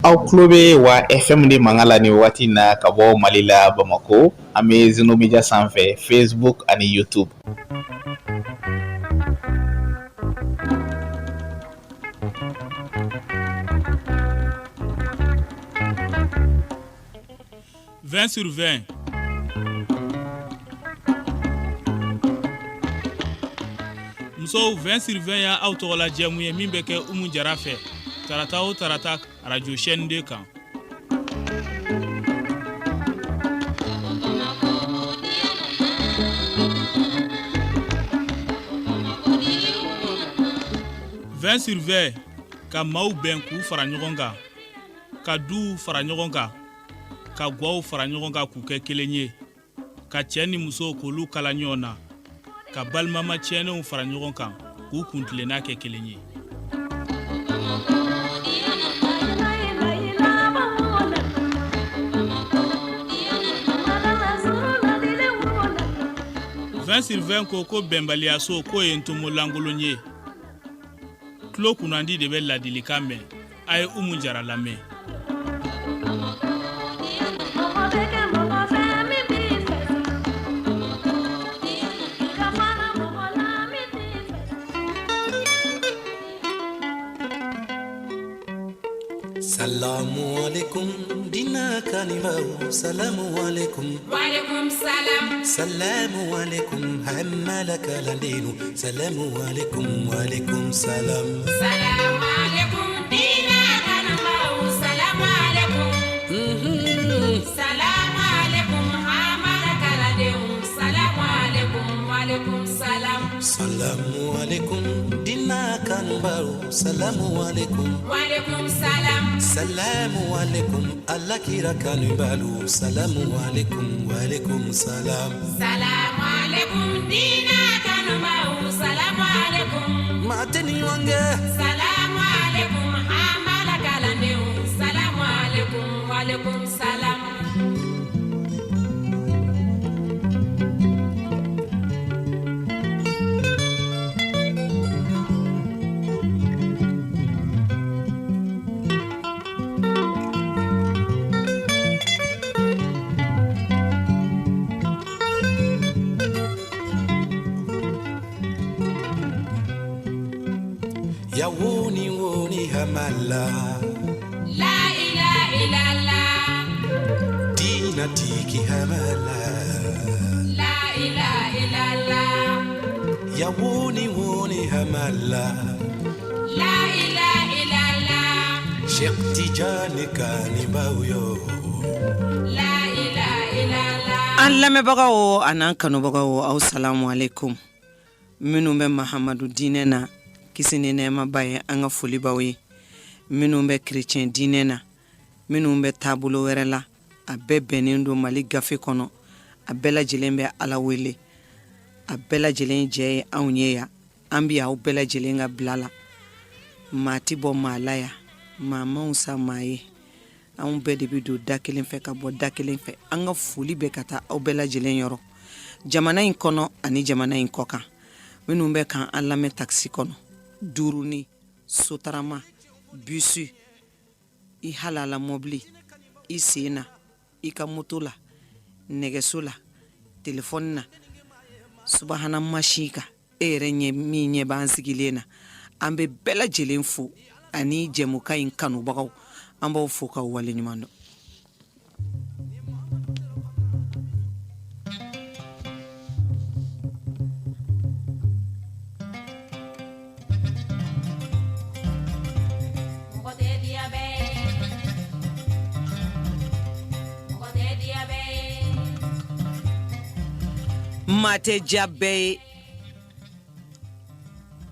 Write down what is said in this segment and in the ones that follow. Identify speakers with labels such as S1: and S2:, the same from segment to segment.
S1: Aw tulo bɛ wa FM de mankan la nin waati in na ka bɔ Mali la Bamakɔ an bɛ Zeno Media sanfɛ Facebook ani YouTube.
S2: 20 sur 20 musow 20 sur 20 y'aw tɔgɔla jɛmu ye min bɛ kɛ Umu Jara fɛ tarata o tarata arajo chaîne 2 kan. 20 sur 20 ka maaw bɛn k'u fara ɲɔgɔn kan ka duw fara ɲɔgɔn kan ka gwaw fara ɲɔgɔn kan k'u kɛ kelen ye ka cɛ ni muso k'olu kala ɲɔgɔn na ka balimama tiɲɛnenw fara ɲɔgɔn kan k'u kuntilenna kɛ kelen ye. 20 sur 20 ko ko bɛnbaliyaso k'o ye ntomo lankolon ye tulo kunnandi de bɛ ladilikan mɛn a ye Umu Jara lamɛn.
S3: Salamu alaikum dina kanibaw salamu alaikum
S4: Walaikum salam.
S3: Salamu alaikum hamala kalandenu salamu alaikum walaikum salam.
S4: Salamu alaikum dina kanubaw salamu alaikum. Salamu alaikum hamala kalandenw salamu alaikum walaikum salam.
S3: Salamu alaikum dina kanubaw salamu alaikum.
S4: Walaikum salam.
S3: Salamu alaikum alakira kanubalu salamu alaikum walaikum salam.
S4: Salamu alaikum dina kanubaw salamu alaikum.
S3: Maa tɛ nin ɲɔgɔn kɛ.
S4: Salamu alaikum hamala kalandenw salamu alaikum walaikum salam.
S3: Ya woni woni hamala.
S4: La ilaha illallah.
S3: Dina tiki hamala.
S4: La ilaha illallah.
S3: Ya woni woni hamala.
S4: La ilaha illallah.
S3: Cheikh Tidiane Kanibaw yo.
S4: La ilaha illallah.
S5: An lamɛnbagaw an'an kanubagaw aw salamu alaikum minnu bɛ Mahamadu diinɛ na kisi ni nɛɛma b'a ye an ka foli b'aw ye minnu bɛ kerecɛn diinɛ na minnu bɛ taabolo wɛrɛ la a bɛɛ bɛnnen don Mali gafe kɔnɔ a bɛɛ lajɛlen bɛ Ala wele a bɛɛ lajɛlen jɛ ye anw ye yan an bɛ aw bɛɛ lajɛlen ka bila la maa tɛ bɔ maa la yan maa man fisa maa ye anw bɛɛ de bɛ don da kelen fɛ ka bɔ da kelen fɛ an ka foli bɛ ka taa aw bɛɛ lajɛlen yɔrɔ jamana in kɔnɔ ani jamana in kɔ kan minnu bɛ kan an lamɛn takisi kɔnɔ duurunin sotarama bisi i halala mɔbili i sen na i ka moto la nɛgɛso la telefɔni na subahana mansin kan e yɛrɛ ɲɛ min ɲɛ b'an sigilen na an bɛ bɛɛ lajɛlen fo ani jɛmukan in kanubagaw an b'aw fo k'aw waleɲuman dɔn. Maa tɛ diya bɛɛ ye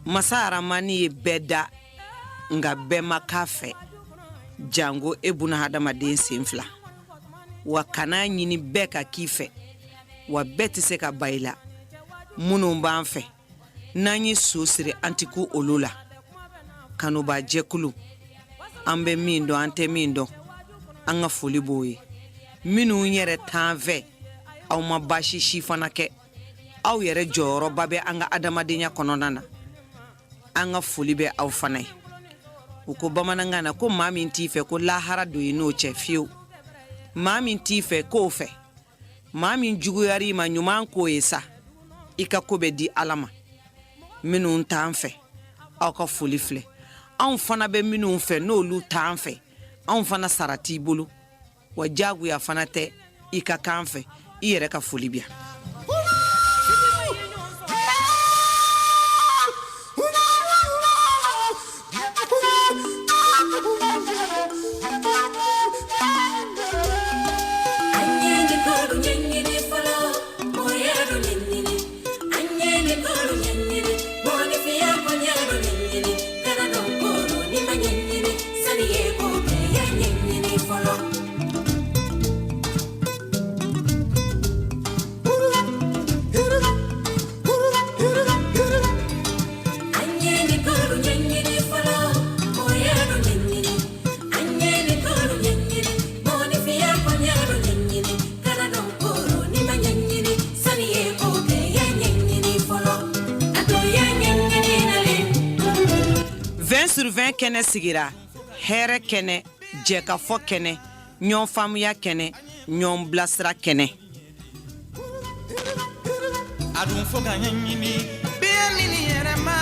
S5: masa aramani ye bɛɛ da nka bɛɛ ma k'a fɛ janko e buna hadamaden sen fila wa kana ɲini bɛɛ ka k'i fɛ wa bɛɛ tɛ se ka ban i la minnu b'an fɛ n'an ye so siri an tɛ kun olu la kanuba jɛkulu an bɛ min dɔn an tɛ min dɔn an ka foli b'o ye minnu yɛrɛ t'an fɛ aw ma baasi si fana kɛ aw yɛrɛ jɔyɔrɔba bɛ an ka adamadenya kɔnɔna na an ka foli bɛ aw fana ye U ko bamanankan na ko maa min t'i fɛ, ko lahara don i n'o cɛ fiyewu. Maa min t'i fɛ, k'o fɛ. Maa min juguyara i ma, ɲuman k'o ye sa, i ka ko bɛ di Ala ma. Minnu t'an fɛ, aw ka foli filɛ. Anw fana bɛ minnu fɛ, n'olu t'an fɛ, anw fana sara t'i bolo wa, jagoya fana tɛ i ka k'an fɛ. I yɛrɛ ka foli bi yan. Sur 20 kɛnɛ sigira, hɛrɛ kɛnɛ, jɛkafɔ kɛnɛ, ɲɔgɔn faamuya kɛnɛ, ɲɔgɔn bilasira kɛnɛ.
S3: A dun fo ka ɲɛɲini bɛɛ ni yɛrɛ ma.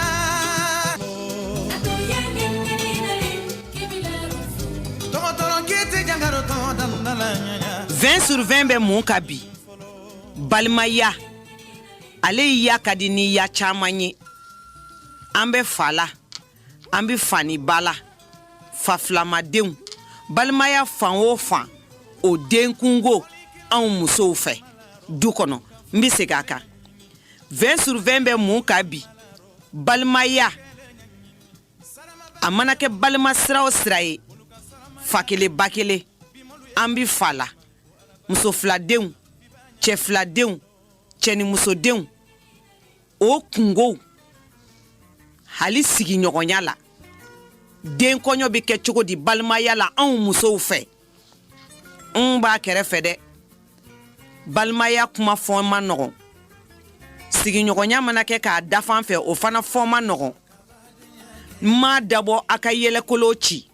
S3: Dɔgɔtɔrɔ k'i jankaro tɔ dandala.
S5: 20 sur 20 bɛ mun ka bi? Balimaya, ale ya ka di ni ya caman ye. An bɛ fa la, an bɛ fa ni ba la, fa filamadenw, balimaya fan o fan, o den kungo anw musow fɛ du kɔnɔ. N bɛ segin a kan, 20 sur 20 bɛ mun ka bi? Balimaya, a mana kɛ balima sira o sira ye, fa kelen ba kelen, an bɛ fa la, muso filadenw, cɛ filadenw, cɛ ni musodenw, o kungow, hali sigiɲɔgɔnya la, den kɔɲɔ bɛ kɛ cogo di balimaya la anw musow fɛ? N b'a kɛrɛfɛ dɛ. Balimaya kuma fɔ ma nɔgɔn, sigiɲɔgɔnya mana kɛ k'a dafa fɛ, o fana fɔ ma nɔgɔn. N m'a dabɔ a ka yɛlɛkolo ci,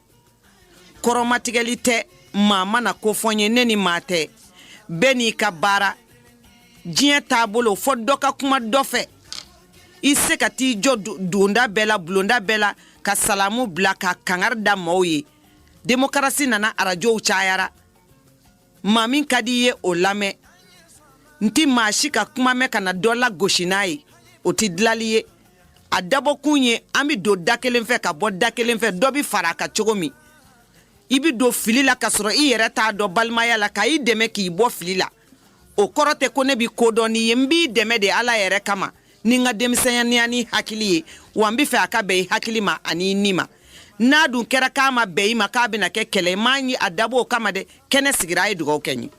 S5: kɔrɔmatigɛli tɛ. Maa mana ko fɔ n ye, ne ni maa tɛ, bɛɛ n'i ka baara. Diɲɛ taabolo, fɔ dɔ ka kuma dɔ fɛ. I se ka t'i jɔ donda bɛɛ la, bulonda bɛɛ la, ka salamu bila, ka kangari da maaw ye. Demokarasi nana, arajow cayara, maa min ka di i ye, o lamɛn. N ti maa si ka kuma mɛn ka na dɔ la gosi n'a ye, o ti dilali ye. A dabɔkun ye an bɛ don da kelen fɛ ka bɔ da kelen fɛ, dɔ bɛ fara a kan cogo min. I bɛ don fili la ka sɔrɔ i yɛrɛ t'a dɔn balimaya la, ka i dɛmɛ k'i bɔ fili la. O kɔrɔ tɛ ko ne bɛ ko dɔn n'i ye. N b'i dɛmɛ de Ala yɛrɛ kama ni n ka denmisɛnninya ni hakili ye, wa n bɛ fɛ a ka bɛn i hakili ma ani i ni ma. N'a dun kɛra k'a ma bɛn i ma, k'a bɛna kɛ kɛlɛ ye, m'a ye a dabɔ o kama dɛ. Kɛnɛ sigira, a ye dugawu kɛ n ye.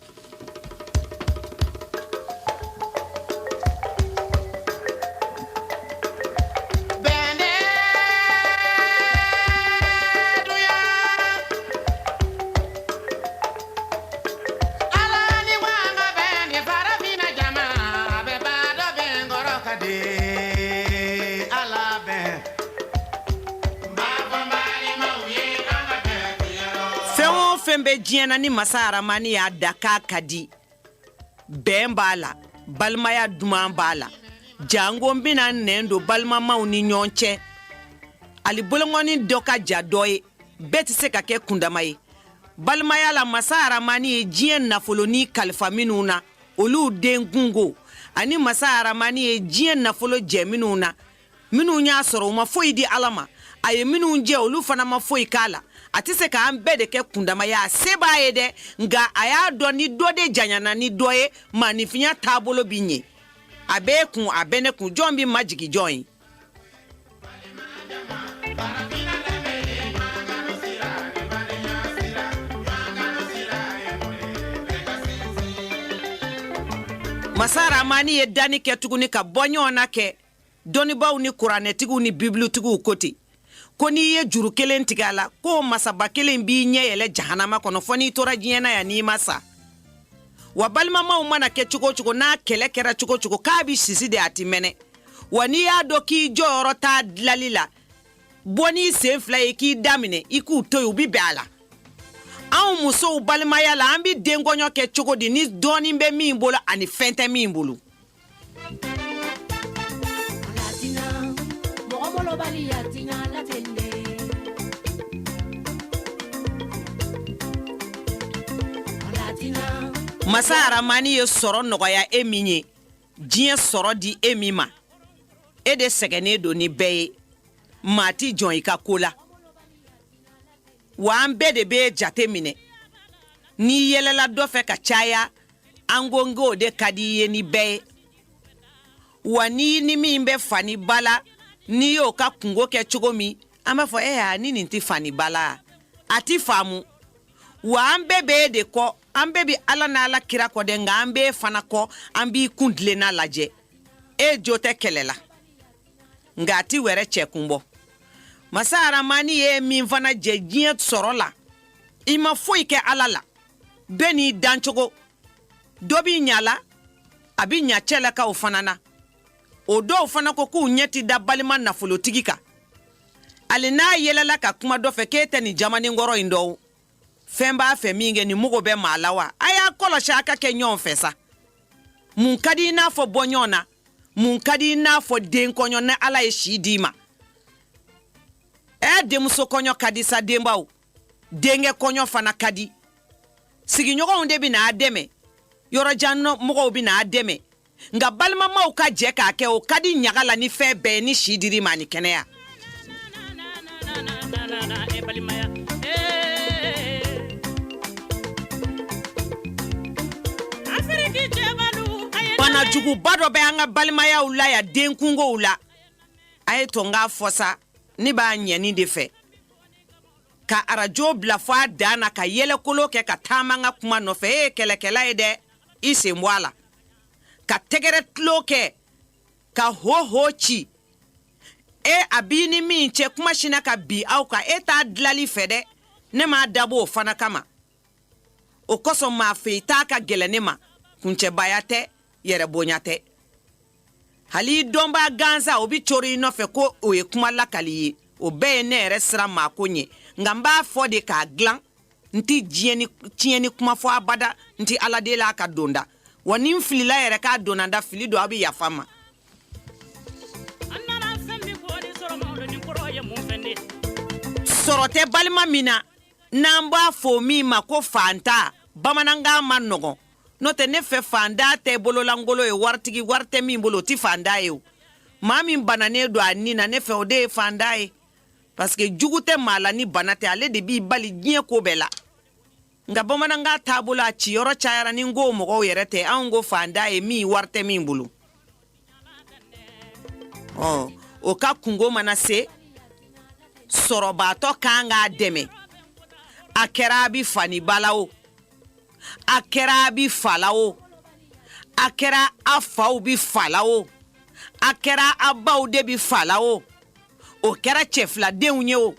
S5: Fɛn o fɛn bɛ diɲɛ na, ni masa Aramani y'a da k'a ka di, bɛn b'a la, balimaya duman b'a la. Janko n bɛna nɛn don balimamaw ni ɲɔgɔn cɛ. Ali bolonkɔni dɔ ka ja dɔ ye, bɛɛ tɛ se ka kɛ kundama ye balimaya la. Masa Aramani ye diɲɛ nafolo ni kalifa minnu na, olu den kungo, ani masa Aramani ye diɲɛ nafolo jɛ minnu na, minnu y'a sɔrɔ u ma foyi di Ala ma, a ye minnu jɛ, olu fana ma foyi k'a la. A tɛ se k'an bɛɛ de kɛ kundama ye. A se b'a ye dɛ, nka a y'a dɔn ni dɔ de janyana ni dɔ ye, maaninfinya taabolo bi ɲɛ. A b'e kun, a bɛ ne kun, jɔn bɛ majigin jɔn ye? Masa Aramani ye danni kɛ tuguni ka bɔ ɲɔgɔn na kɛ. Dɔnnibaaw ni kuranɛtigiw ni bibilutigiw ko ten ko n'i ye juru kelen tigɛ a la, k'o masaba kelen b'i ɲɛ yɛlɛ jahanama kɔnɔ fɔ n'i tora diɲɛ na yan n'i ma sa. Wa balimamaw mana kɛ cogo o cogo, n'a kɛlɛ kɛra cogo o cogo, k'a bɛ sisi de, a ti mɛnɛ. Wa n'i y'a dɔn k'i jɔyɔrɔ t'a dilali la, Bɔ n'i sen fila ye k'i daminɛ, i k'u to yen, u bɛ bɛn a la. Anw musow balimaya la, an bɛ denkɔɲɔ kɛ cogo di ni dɔɔnin bɛ min bolo ani fɛn tɛ min bolo? Masa Aramani ye sɔrɔ nɔgɔya e min ye, diɲɛ sɔrɔ di e min ma, e de sɛgɛnnen don ni bɛɛ ye, maa ti jɔn i ka ko la. Wa an bɛɛ de b'e jate minɛ. N'i yɛlɛla dɔ fɛ ka caya, an ko n k'o de ka di i ye ni bɛɛ ye. Wa n'i ni min bɛ fa ni ba la, n'i y'o ka kunko kɛ cogo min, an b'a fɔ e a ni nin tɛ fa ni ba la, a ti faamu. Wa an bɛɛ b'e de kɔ, an bɛɛ bɛ Ala n'Ala kira kɔ dɛ, nka an b'e fana kɔ, an b'i kun tilenna lajɛ. E jo tɛ kɛlɛ la, nka a ti wɛrɛ cɛ kun bɔ. Masa Aramani ye min fana jɛ diɲɛ sɔrɔ la, i ma foyi kɛ Ala la. Bɛɛ n'i dancogo, dɔ b'i ɲa la, a bɛ ɲa cɛlakaw fana na. O dɔw fana ko k'u ɲɛ ti da balima nafolotigi kan. Hali n'a yɛlɛla ka kuma dɔ fɛ k'e tɛ nin jamaninkɔrɔ in dɔn, fɛn b'a fɛ min kɛ nin mago bɛ maa la wa? A y'a kɔlɔsi a ka kɛ ɲɔgɔn fɛ sa. Mun ka di i n'a fɔ bɔ ɲɔgɔn na? Mun ka di i n'a fɔ den kɔɲɔ ni Ala ye si d'i ma? Ɛ, denmuso kɔɲɔ ka di sa denbaw, denkɛ kɔɲɔ fana ka di. Sigiɲɔgɔnw de bɛ n'a dɛmɛ, yɔrɔjan mɔgɔw bɛ n'a dɛmɛ, nka balimamaw ka jɛ k'a kɛ, o ka di ɲaga la ni fɛn bɛɛ ye, ni si dir'i ma ani kɛnɛya. Banajuguba dɔ bɛ an ka balimayaw la yan, denkunkow la. A ye to n k'a fɔ sa, ne b'a ɲɛni de fɛ ka arajo bila fɔ a dan na, ka yɛlɛkolo kɛ ka taama n ka kuma nɔfɛ. E ye kɛlɛkɛla ye dɛ, i sen bɔ a la, ka tɛgɛrɛ tulo kɛ ka ho-ho ci. E, a b'i ni min cɛ, kuma sinna ka bi aw kan, e t'a dilali fɛ dɛ. Ne m'a dabɔ o fana kama. O kosɔn maa fɛ i t'a ka gɛlɛn ne ma. Kuncɛbaya tɛ, yɛrɛ bonya tɛ. Hali i dɔnbaa gansan, o bɛ cori i nɔfɛ ko o ye kuma lakali ye. O bɛɛ ye ne yɛrɛ siran maako ɲɛ, nka n b'a fɔ de k'a dilan. N tɛ tiɲɛni kuma fɔ abada, n tɛ Ala deli a ka donda. Wa ni n filila yɛrɛ k'a donna n da, fili don, aw bɛ yafa n ma. Sɔrɔ tɛ balima min na, n'an b'a fɔ min ma ko fantan, bamanankan ma nɔgɔn. N'o tɛ, ne fɛ fantan tɛ bololankolon ye, waritigi wari tɛ min bolo, o tɛ fantan ye. O maa min bananen don a ni na, ne fɛ o de ye fantan ye, parce que jugu tɛ maa la ni bana tɛ, ale de b'i bali diɲɛ ko bɛɛ la. Nka bamanankan taabolo a ciyɔrɔ cayara ni n ko mɔgɔw yɛrɛ tɛ, anw ko fantan ye min wari tɛ min bolo. Ɔ, o ka kunko mana se, sɔrɔbaatɔ kan k'a dɛmɛ. A kɛra a bi fa ni ba la o, a kɛra a bi fa la o, a kɛra a faw bi fa la o, a kɛra a baw de bi fa la o, o kɛra cɛ filadenw ye o,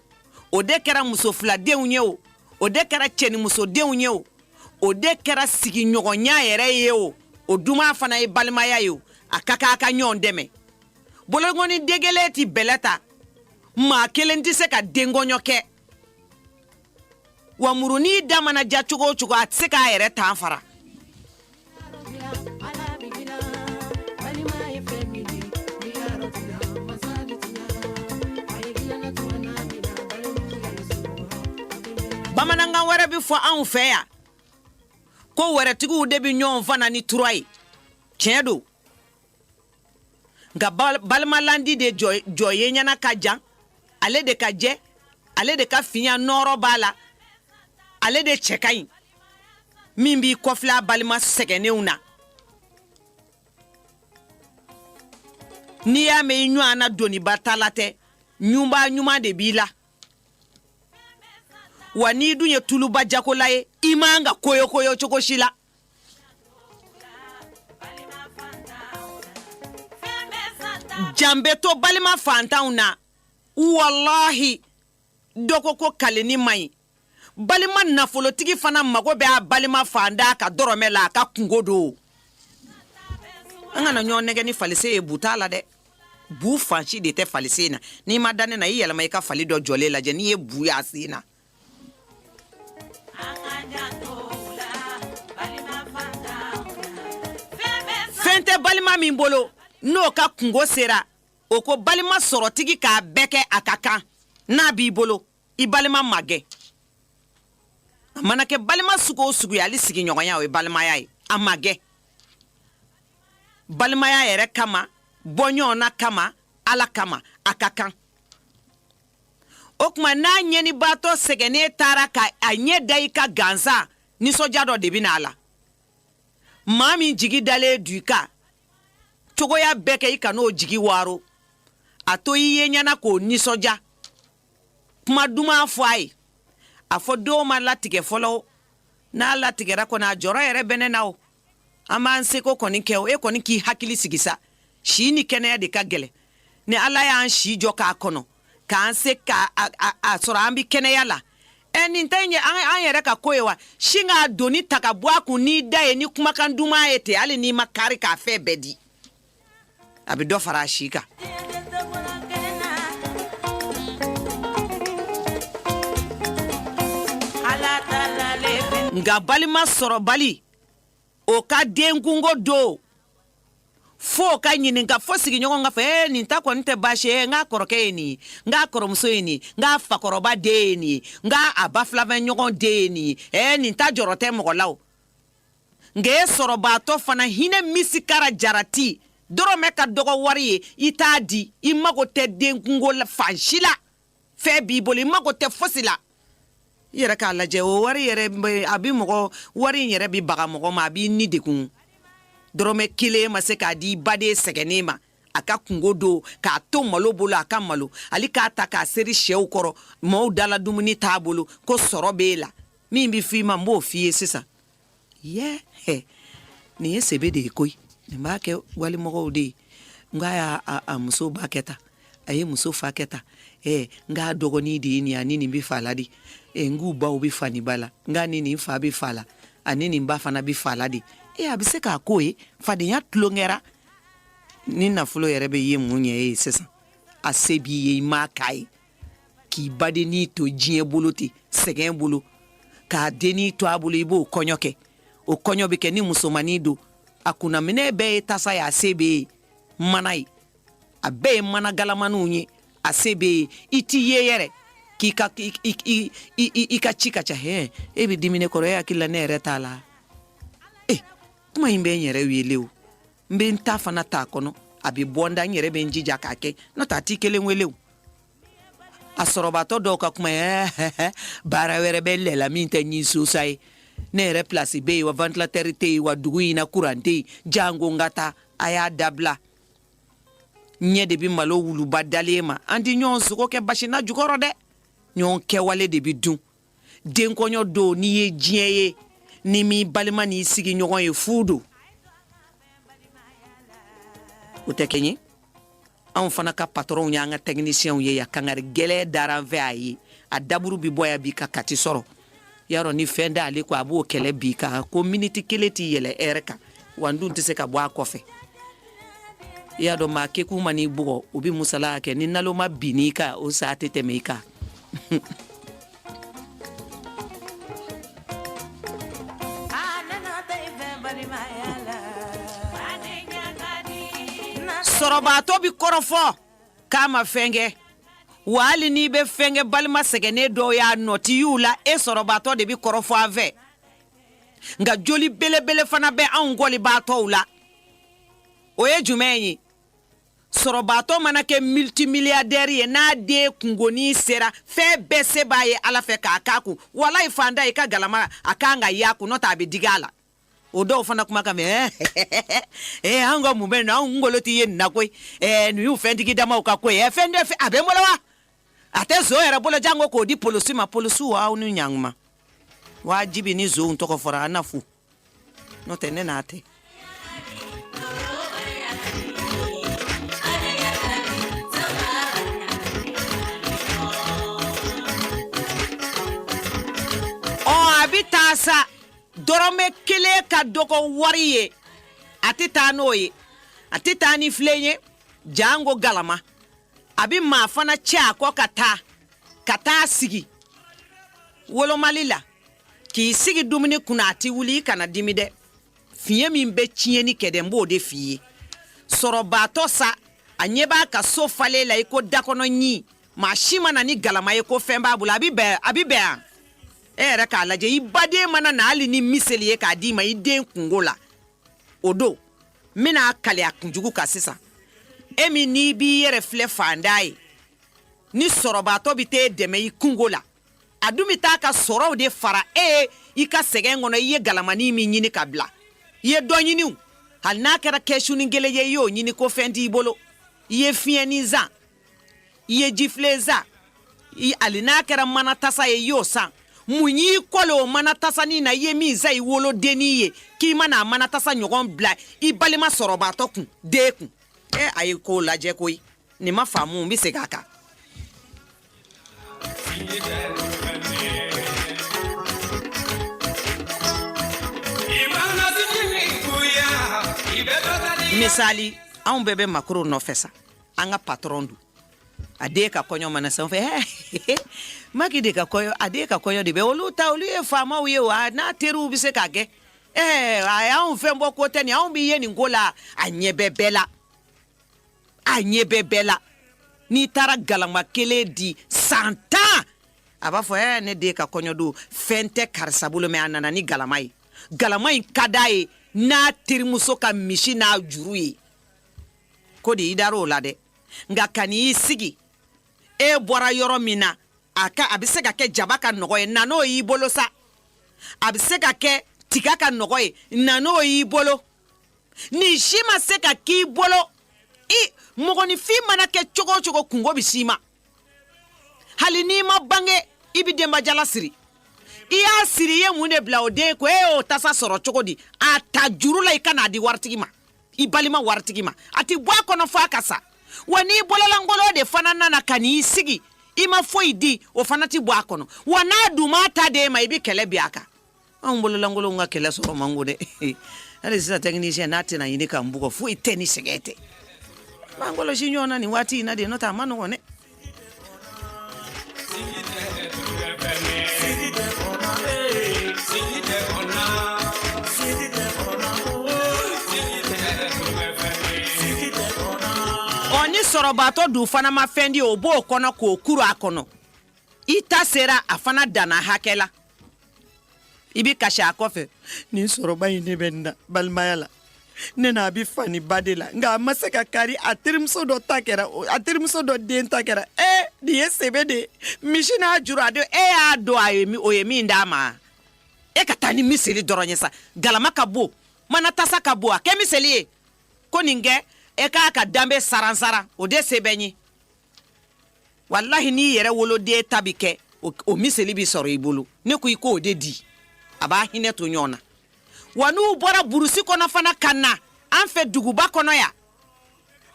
S5: o de kɛra muso filadenw ye o, o de kɛra cɛ ni musodenw ye o, o de kɛra sigiɲɔgɔnya yɛrɛ ye o, o duman fana ye balimaya ye o, a ka kan a ka ɲɔgɔn dɛmɛ. Bolokɔni degelen ti bɛlɛ ta, maa kelen tɛ se ka denkɔɲɔ kɛ. Wa murunin da mana ja cogo o cogo, a tɛ se k'a yɛrɛ tan fara. Bamanankan wɛrɛ bɛ fɔ anw fɛ yan ko wɛrɛtigiw de bɛ ɲɔgɔn fana ni tura ye. Tiɲɛ don, nka balimalandi de jɔ ye ɲɛna ka jan, ale de ka jɛ, ale de ka finya nɔɔrɔ b'a la, ale de cɛ ka ɲi. Min b'i kɔfilɛ a balima sɛgɛnnenw na, n'i y'a mɛn i ɲɔgɔn na doniba tala tɛ, ɲunba ɲuman de b'i la. Wa n'i dun ye tuluba jagola ye, i man ka koyokoyo cogo si la. Jan bɛ to balima fantanw na. Walahi, dɔ ko ko kaleni man ɲi. Balima nafolotigi fana mago bɛ a balima fantan ka dɔrɔmɛ la, a ka kunko don. An kana ɲɔgɔn nɛgɛ ni falise ye, bu t'a la dɛ. Bu fan si de tɛ fali sen na. N'i ma da ne na, i yɛlɛma i ka fali dɔ jɔlen lajɛ, n'i ye bu y'a sen na. Fɛn tɛ balima min bolo, n'o ka kungo sera, o ko balima sɔrɔtigi k'a bɛɛ kɛ a ka kan. N'a b'i bolo, i balima magɛn. A mana kɛ balima sugu o sugu ye, hali sigiɲɔgɔnya, o ye balimaya ye, a magɛn balimaya yɛrɛ kama, bɔ ɲɔgɔn na kama, Ala kama, a ka kan. O tuma n'a ɲɛnibaatɔ sɛgɛnnen taara ka a ɲɛ da i kan gansan, nisɔndiya dɔ de bɛ na a la. Maa min jigi dalen don i kan, cogoya bɛɛ kɛ i kan'o jigi waaro. A to i ye ɲɛna k'o nisɔndiya, kuma duman fɔ a ye. A fɔ don ma latigɛ fɔlɔ, n'a latigɛra kɔni, a jɔrɔ yɛrɛ bɛ ne na o. An b'an seko kɔni kɛ o. E kɔni k'i hakili sigi sa, si ni kɛnɛya de ka gɛlɛn. Ni Ala y'an si jɔ k'a kɔnɔ, k'an se ka a sɔrɔ an bɛ kɛnɛya la, ɛ nin tɛ an yɛrɛ ka ko ye wa? Sin k'a doni ta ka bɔ a kun n'i da ye, ni kumakan duman ye ten, hali n'i ma kari k'a fɛn bɛɛ di, a bɛ dɔ fara a si kan. Nka balima sɔrɔbali, o ka denkunko don, fo ka ɲininka, fo sigiɲɔgɔn ka fɔ ee nin ta kɔni tɛ baasi ye, n k'a kɔrɔkɛ ye nin ye, n k'a kɔrɔmuso ye nin ye, n k'a fakɔrɔba den ye nin ye, n k'a a ba filankɛɲɔgɔn den ye nin ye, ee nin ta jɔrɔ tɛ mɔgɔ la o. Nka e sɔrɔbaatɔ fana, hinɛ misikara jarati dɔrɔmɛ ka dɔgɔ wari ye, i t'a di. I mago tɛ denkunko la fan si la, fɛn b'i bolo, i mago tɛ fosi la. I yɛrɛ k'a lajɛ, o wari yɛrɛ, a bɛ mɔgɔ, wari in yɛrɛ bɛ baga mɔgɔ ma, a b'i ni degun. Dɔrɔmɛ kelen ma se k'a di i baden sɛgɛnnen ma a ka kungo don, k'a to malo bolo, a ka malo hali k'a ta k'a seri sɛw kɔrɔ, maaw dala dumuni t'a bolo, ko sɔrɔ b'e la. Min bɛ f'i ma, n b'o f'i ye sisan. Yɛ, nin ye sebe de ye koyi, nin b'a kɛ walimɔgɔw de ye. N k'a y'a a muso ba kɛ tan, a ye muso fa kɛ tan, n k'a dɔgɔnin de ye nin, ani nin bɛ fa la de, n k'u baw bɛ fa ni ba la, n k'a ni nin fa bɛ fa la, ani nin ba fana bɛ fa la de. A bɛ se k'a k'o ye, fadenya tulonkɛra. Ni nafolo yɛrɛ bɛ ye mun ɲɛ e ye sisan? A se b'i ye, i m'a k'a ye, k'i badennin to diɲɛ bolo ten, sɛgɛn bolo, k'a dennin to a bolo, i b'o kɔɲɔ kɛ. O kɔɲɔ bɛ kɛ ni musomannin don, a kunnaminɛ bɛɛ ye tasa ye, a se b'e ye, mana ye, a bɛɛ ye mana galamaniw ye, a se b'e ye, i t'i ye yɛrɛ k'i ka i ka ci ka ca. Hɛ, e bɛ dimi ne kɔrɔ, e hakili la ne yɛrɛ t'a la. E kuma in bɛ n yɛrɛ wele o, n bɛ n ta fana t'a kɔnɔ, a bɛ bɔ n da, n yɛrɛ bɛ n jija k'a kɛ, n'o tɛ a t'i kelen wele o. A sɔrɔbaatɔ dɔw ka kuma ye, baara wɛrɛ bɛ lɛ la min tɛ ɲin sosa ye, ne yɛrɛ pilasi bɛ yen wa, ventilateur tɛ yen wa, dugu in na kuran tɛ yen, jango n ka taa. A y'a dabila, ɲɛ de bɛ malo wuluba dalen ma. An tɛ ɲɔgɔn sogo kɛ basi na jukɔrɔ dɛ, ɲɔgɔn kɛwale de bɛ dun. Denkɔɲɔ don, n'i ye diɲɛ ye, ni m'i balima n'i sigiɲɔgɔn ye, fu don, o tɛ kɛ ye. Anw fana ka patɔrɔnw y'an ka tɛkinisiyɛnw ye yan, kangari gɛlɛn dara an fɛ a ye, a daburu bɛ bɔ yan bi ka Kati sɔrɔ yarɔ, ni fɛn d'ale ko a b'o kɛlɛ bi ka ko miniti kelen t'i yɛlɛ ɛrɛ kan wa, n dun tɛ se ka bɔ a kɔfɛ. I y'a dɔn, maa kekun man'i bugɔ, o bɛ musala kɛ, ni naloma binn'i kan, o sa tɛ tɛmɛ i kan. Sɔrɔbaatɔ bɛ kɔrɔfɔ k'a ma fɛn kɛ wa, hali n'i bɛ fɛn kɛ balima sɛgɛnnen dɔw y'a nɔ t'i y'u la, e sɔrɔbaatɔ de bɛ kɔrɔfɔ an fɛ. Nka joli belebele fana bɛ anw kɔlibaatɔw la, o ye jumɛn ye? Sɔrɔbaatɔ mana kɛ multimilliardaire ye, n'a den kungoni sera, fɛn bɛɛ se b'a ye Ala fɛ k'a k'a kun, walayi fanda i ka galama a kan ka y'a kun, n'o tɛ a bɛ digi a la. O dɔw fana kuma kan mɛn, ee an ka mun bɛ nin, anw ngolo tɛ ye nin na koyi, ɛɛ nin y'u fɛntigi damaw ka ko ye, fɛn tɛ a bɛ n bolo wa, a tɛ zon yɛrɛ bolo, jango k'o di polisi ma. Polisiw, aw ni ɲankuma, wajibi ni zonw tɔgɔ fɔra an na fu, n'o tɛ ne n'a tɛ. Ɔ a bɛ taa sa, dɔrɔmɛ kelen ka dɔgɔ wari ye, a tɛ taa n'o ye, a tɛ taa ni filen ye. Jango galama a bɛ maa fana cɛ a kɔ ka taa ka taa sigi wolomali la k'i sigi dumuni kunna, a tɛ wuli. I kana dimi dɛ, fiɲɛ min bɛ tiɲɛni kɛ dɛ, n b'o de f'i ye. Sɔrɔbaatɔ sa, a ɲɛ b'a ka so falen la i ko dakɔnɔ ɲin, maa si ma na ni galama ye ko fɛn b'a bolo. A bɛ bɛn, a bɛ bɛn yan. E yɛrɛ k'a lajɛ, i baden mana na hali ni miseli ye k'a d'i ma i den kungo la, o don n bɛna a kali a kunjugu kan sisan. E min n'i b'i yɛrɛ filɛ fantan ye, ni sɔrɔbaatɔ bɛ t'e dɛmɛ i kungo la, a dun bɛ taa ka sɔrɔw de fara e ye i ka sɛgɛn kɔnɔ. I ye galamani min ɲini ka bila, i ye dɔ ɲini o, hali n'a kɛra kɛsunin kelen ye, i y'o ɲini ko fɛn t'i bolo. I ye fiɲɛnin san, i ye jifilen san, hali n'a kɛra mana tasa ye, i y'o san. Mun y'i kɔlon o mana tasanin na? I ye min san i wolodennin ye, k'i mana a mana tasa ɲɔgɔn bila i balima sɔrɔbaatɔ kun, den kun. E, a ye k'o lajɛ koyi. Nin ma faamu, n bɛ segin a kan. Misali, anw bɛɛ bɛ Macron nɔfɛ sa, an ka patron don. A den ka kɔɲɔ mana san fɛ, Maki de ka kɔɲɔ, a den ka kɔɲɔ de bɛ olu ta. Olu ye faamaw ye wa, n'a teriw bɛ se k'a kɛ. Ɛɛ, a y'anw fɛn bɔ ko tɛ nin. Anw bɛ ye nin ko la, a ɲɛ bɛ bɛɛ la, a ɲɛ bɛ bɛɛ la. N'i taara galama kelen di 10 000, a b'a fɔ: ɛɛ, ne den ka kɔɲɔ don, fɛn tɛ karisa bolo, mɛ a nana ni galama ye. Galama in ka d'a ye n'a terimuso ka misi n'a juru ye. Ko de i dar'o la dɛ. Nka ka n'i sigi, e bɔra yɔrɔ min na, a ka a bɛ se ka kɛ jaba ka nɔgɔ ye, na n'o y'i bolo sa. A bɛ se ka kɛ tiga ka nɔgɔ ye, na n'o y'i bolo. Nin si ma se ka k'i bolo. I mɔgɔninfin mana kɛ cogo o cogo, kungo bɛ s'i ma. Hali n'i ma bange, i bɛ denbajala siri. I y'a siri, i ye mun de bila o den ko? E y'o tasa sɔrɔ cogo di? A ta juru la, i ka n'a di waritigi ma, i balima waritigi ma. A ti bɔ a kɔnɔ fo a ka sa. Wa n'i bololankolon de fana nana ka n'i sigi, i ma foyi di, o fana ti bɔ a kɔnɔ. Wa n'a dun m'a ta d'e ma, i bɛ kɛlɛ bin a kan. Anw bololankolonw ka kɛlɛ sɔrɔ man go dɛ. Hali sisan, technicien n'a tɛna ɲini ka n bugɔ, foyi tɛ ni sɛgɛn tɛ. B'an kɔlɔsi ɲɔgɔn na nin waati in na de, n'o tɛ a ma nɔgɔn dɛ. Ɔ, ni sɔrɔbaatɔ dun fana ma fɛn di, o b'o kɔnɔ k'o kuru a kɔnɔ. I ta sera, a fana danna hakɛ la, i bɛ kasi a kɔfɛ. Nin sɔrɔba in ne bɛ nin na balimaya la, ne n'a bɛ fa ni ba de la, nka a ma se ka kari. A terimuso dɔ ta kɛra, a terimuso dɔ den ta kɛra. Ee, nin ye sɛbɛ de ye, misi n'a juru. A don, e y'a don, a ye, o ye min d'a ma, e ka taa ni miseli dɔrɔn ye sa. Galama ka bon, mana tasa ka bon, a kɛ miseli ye ko nin kɛ. E k'a ka danbe saran saran, o de se bɛ n ye. Walahi, n'i yɛrɛ woloden ta bi kɛ, o miseli bi sɔrɔ i bolo. Ne ko i k'o de di, a b'a hinɛ to ɲɔgɔn na. Wa n'u bɔra burusi kɔnɔ fana ka na an fɛ duguba kɔnɔ yan,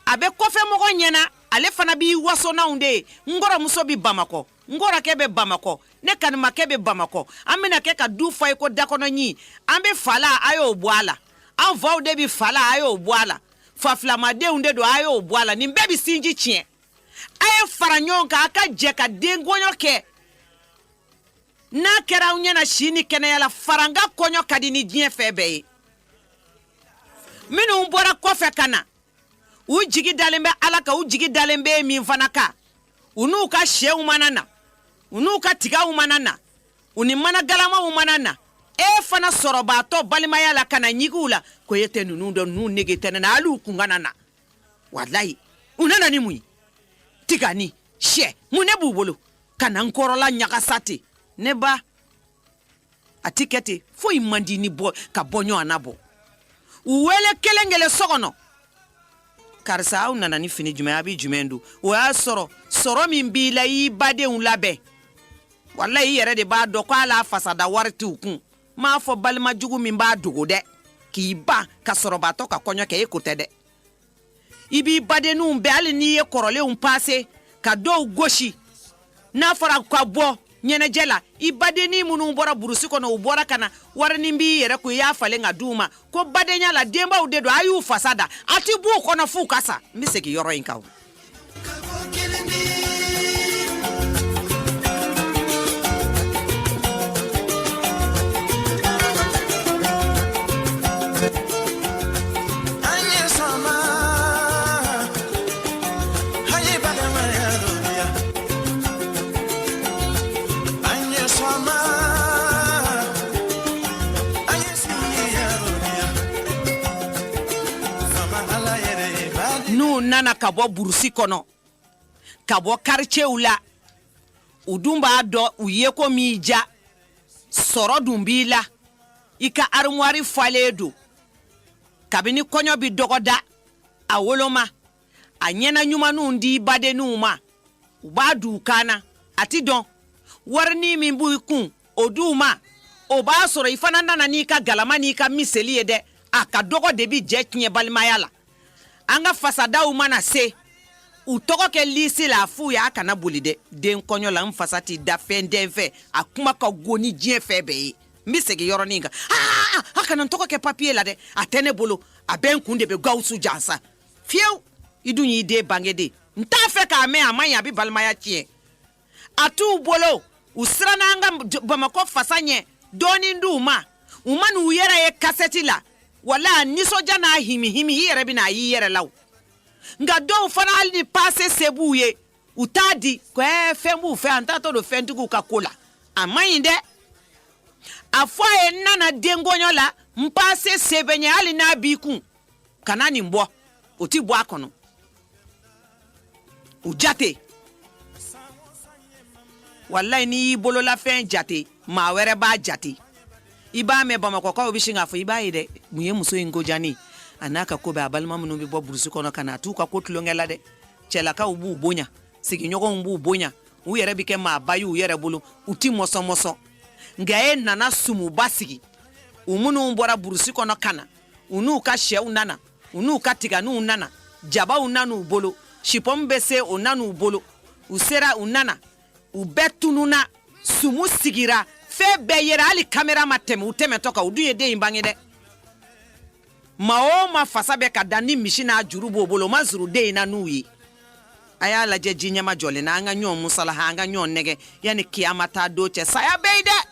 S5: a bɛ kɔfɛmɔgɔ ɲɛna, ale fana b'i waso n'anw de ye. N kɔrɔmuso bɛ Bamakɔ, n kɔrɔkɛ bɛ Bamakɔ, ne kanimakɛ bɛ Bamakɔ, an bɛna kɛ ka du fa i ko dakɔnɔ ɲin. An bɛ fa la, a y'o bɔ a la. An faw de bɛ fa la, a y'o bɔ a la. Fa filamadenw de don, a y'o bɔ a la. Nin bɛɛ bɛ sinji tiɲɛ. A ye fara ɲɔgɔn kan, a ka jɛ ka den kɔɲɔ kɛ. N'a kɛra aw ɲɛna si ni kɛnɛya la, faranga kɔɲɔ ka di ni diɲɛ fɛn bɛɛ ye. Minnu bɔra kɔfɛ ka na, u jigi dalen bɛ Ala kan, u jigi dalen bɛ min fana kan, u n'u ka sɛw mana na, u n'u ka tigaw mana na, u ni mana galamaw mana na, e fana sɔrɔbaatɔ balimaya la ka na ɲigiw la ko e tɛ ninnu dɔn, ninnu nege tɛ ne na. Hali u kun kana na. Walayi, u nana ni mun ye? Tiga ni sɛ, mun ne b'u bolo ka na n kɔrɔla ɲagasa ten? Ne ba, a ti kɛ ten. Foyi man di ni bɔ ka bɔ ɲɔgɔn na. Bɔ u wele kelen kelen so kɔnɔ: karisa, aw nana ni fini jumɛn? A bɛ jumɛn don? O y'a sɔrɔ sɔrɔ min b'i la, i y'i badenw labɛn. Walayi, i yɛrɛ de b'a dɔn ko hali a fasada wari t'u kun. M'a fɔ balima jugu min b'a dogo dɛ, k'i ban ka sɔrɔbaatɔ ka kɔɲɔ kɛ, e ko tɛ dɛ. I b'i badenninw bɛɛ, hali n'i ye kɔrɔlenw pase ka dɔw gosi, n'a fɔra ka bɔ. Ɲɛnajɛ la, i badennin minnu bɔra burusi kɔnɔ, u bɔra ka na, warinin b'i yɛrɛ kun, i y'a falen ka d'u ma ko badenya la, denbaw de don, a y'u fasa da, a ti b'u kɔnɔ f'u ka sa. N bɛ segin yɔrɔ in kan. N'u nana ka bɔ burusi kɔnɔ, ka bɔ quartierw la, u dun b'a dɔn u ye ko m'i ja, sɔrɔ dun b'i la, i ka armoire falen don kabini kɔɲɔ bɛ dɔgɔda a woloma, a ɲɛna ɲumanw di badenninw ma, u b'a d'u kan na, a ti dɔn warinin min b'i kun o d'u ma. O b'a sɔrɔ i fana nana n'i ka galama n'i ka miseli ye dɛ. A ka dɔgɔ de bi jɛ tiɲɛ balimaya la. An ka fasadaw mana se, u tɔgɔ kɛ lisi la, a f'u ye a kana boli dɛ, den kɔɲɔ la n fasa t'i da fɛn den fɛ, a kuma ka go ni diɲɛ fɛn bɛɛ ye. N bɛ segin yɔrɔnin kan. Aa, a kana n tɔgɔ kɛ papiye la dɛ, a tɛ ne bolo, a bɛ n kun de bɛ Gawusu jansa fiyewu. I dun y'i den bange de, n t'a fɛ k'a mɛn, a man ɲi, a bɛ balimaya tiɲɛ. A t'u bolo, u siranna an ka Bamakɔ fasa ɲɛ dɔɔnin d'u ma. U ma n'u yɛrɛ ye kasɛti la, wala a nisɔndiya n'a himihimi, i yɛrɛ bɛna a y'i yɛrɛ la. Nka dɔw fana, hali ni pase se b'u ye, u t'a di ko ɛɛ fɛn b'u fɛ, an taatɔ don fɛntigiw ka ko la, a man ɲi dɛ. A fɔ a ye, n nana denkɔɲɔ la, n pase se bɛ n ye, hali n'a b'i kun, kana nin bɔ, o ti bɔ a kɔnɔ. U jate, walayi, n'i y'i bololafɛn jate, maa wɛrɛ b'a jate. I b'a mɛn Bamakɔkaw bɛ sin k'a fɔ, i b'a ye dɛ, mun ye muso in ko diya ne a n'a ka ko bɛɛ. A balima minnu bɛ bɔ burusi kɔnɔ ka na, a t'u ka ko tulonkɛ la dɛ. Cɛlakaw b'u bonya, sigiɲɔgɔnw b'u bonya, u yɛrɛ bɛ kɛ maaba ye u yɛrɛ bolo, u ti mɔsɔn mɔsɔn. Nka e nana sumuba sigi, u minnu bɔra burusi kɔnɔ ka na, u n'u ka sɛw nana, u n'u ka tiganiw nana, jabaw nan'u bolo, sipɔmu bɛ se o nan'u bolo, u sera, u nana, u bɛɛ tununna, sumu sigira, fɛn bɛɛ yera, hali kamera ma tɛmɛ u tɛmɛtɔ kan. U dun ye den in bange dɛ. Maa o maa fasa bɛ ka da ni misi n'a juru b'o bolo, o ma zuru den in na n'u ye. A y'a lajɛ, ji ɲɛma jɔlen na, an ka ɲɔgɔn musalaha, an ka ɲɔgɔn nɛgɛ yanni kiyama taa don cɛ. Saya bɛ yen dɛ,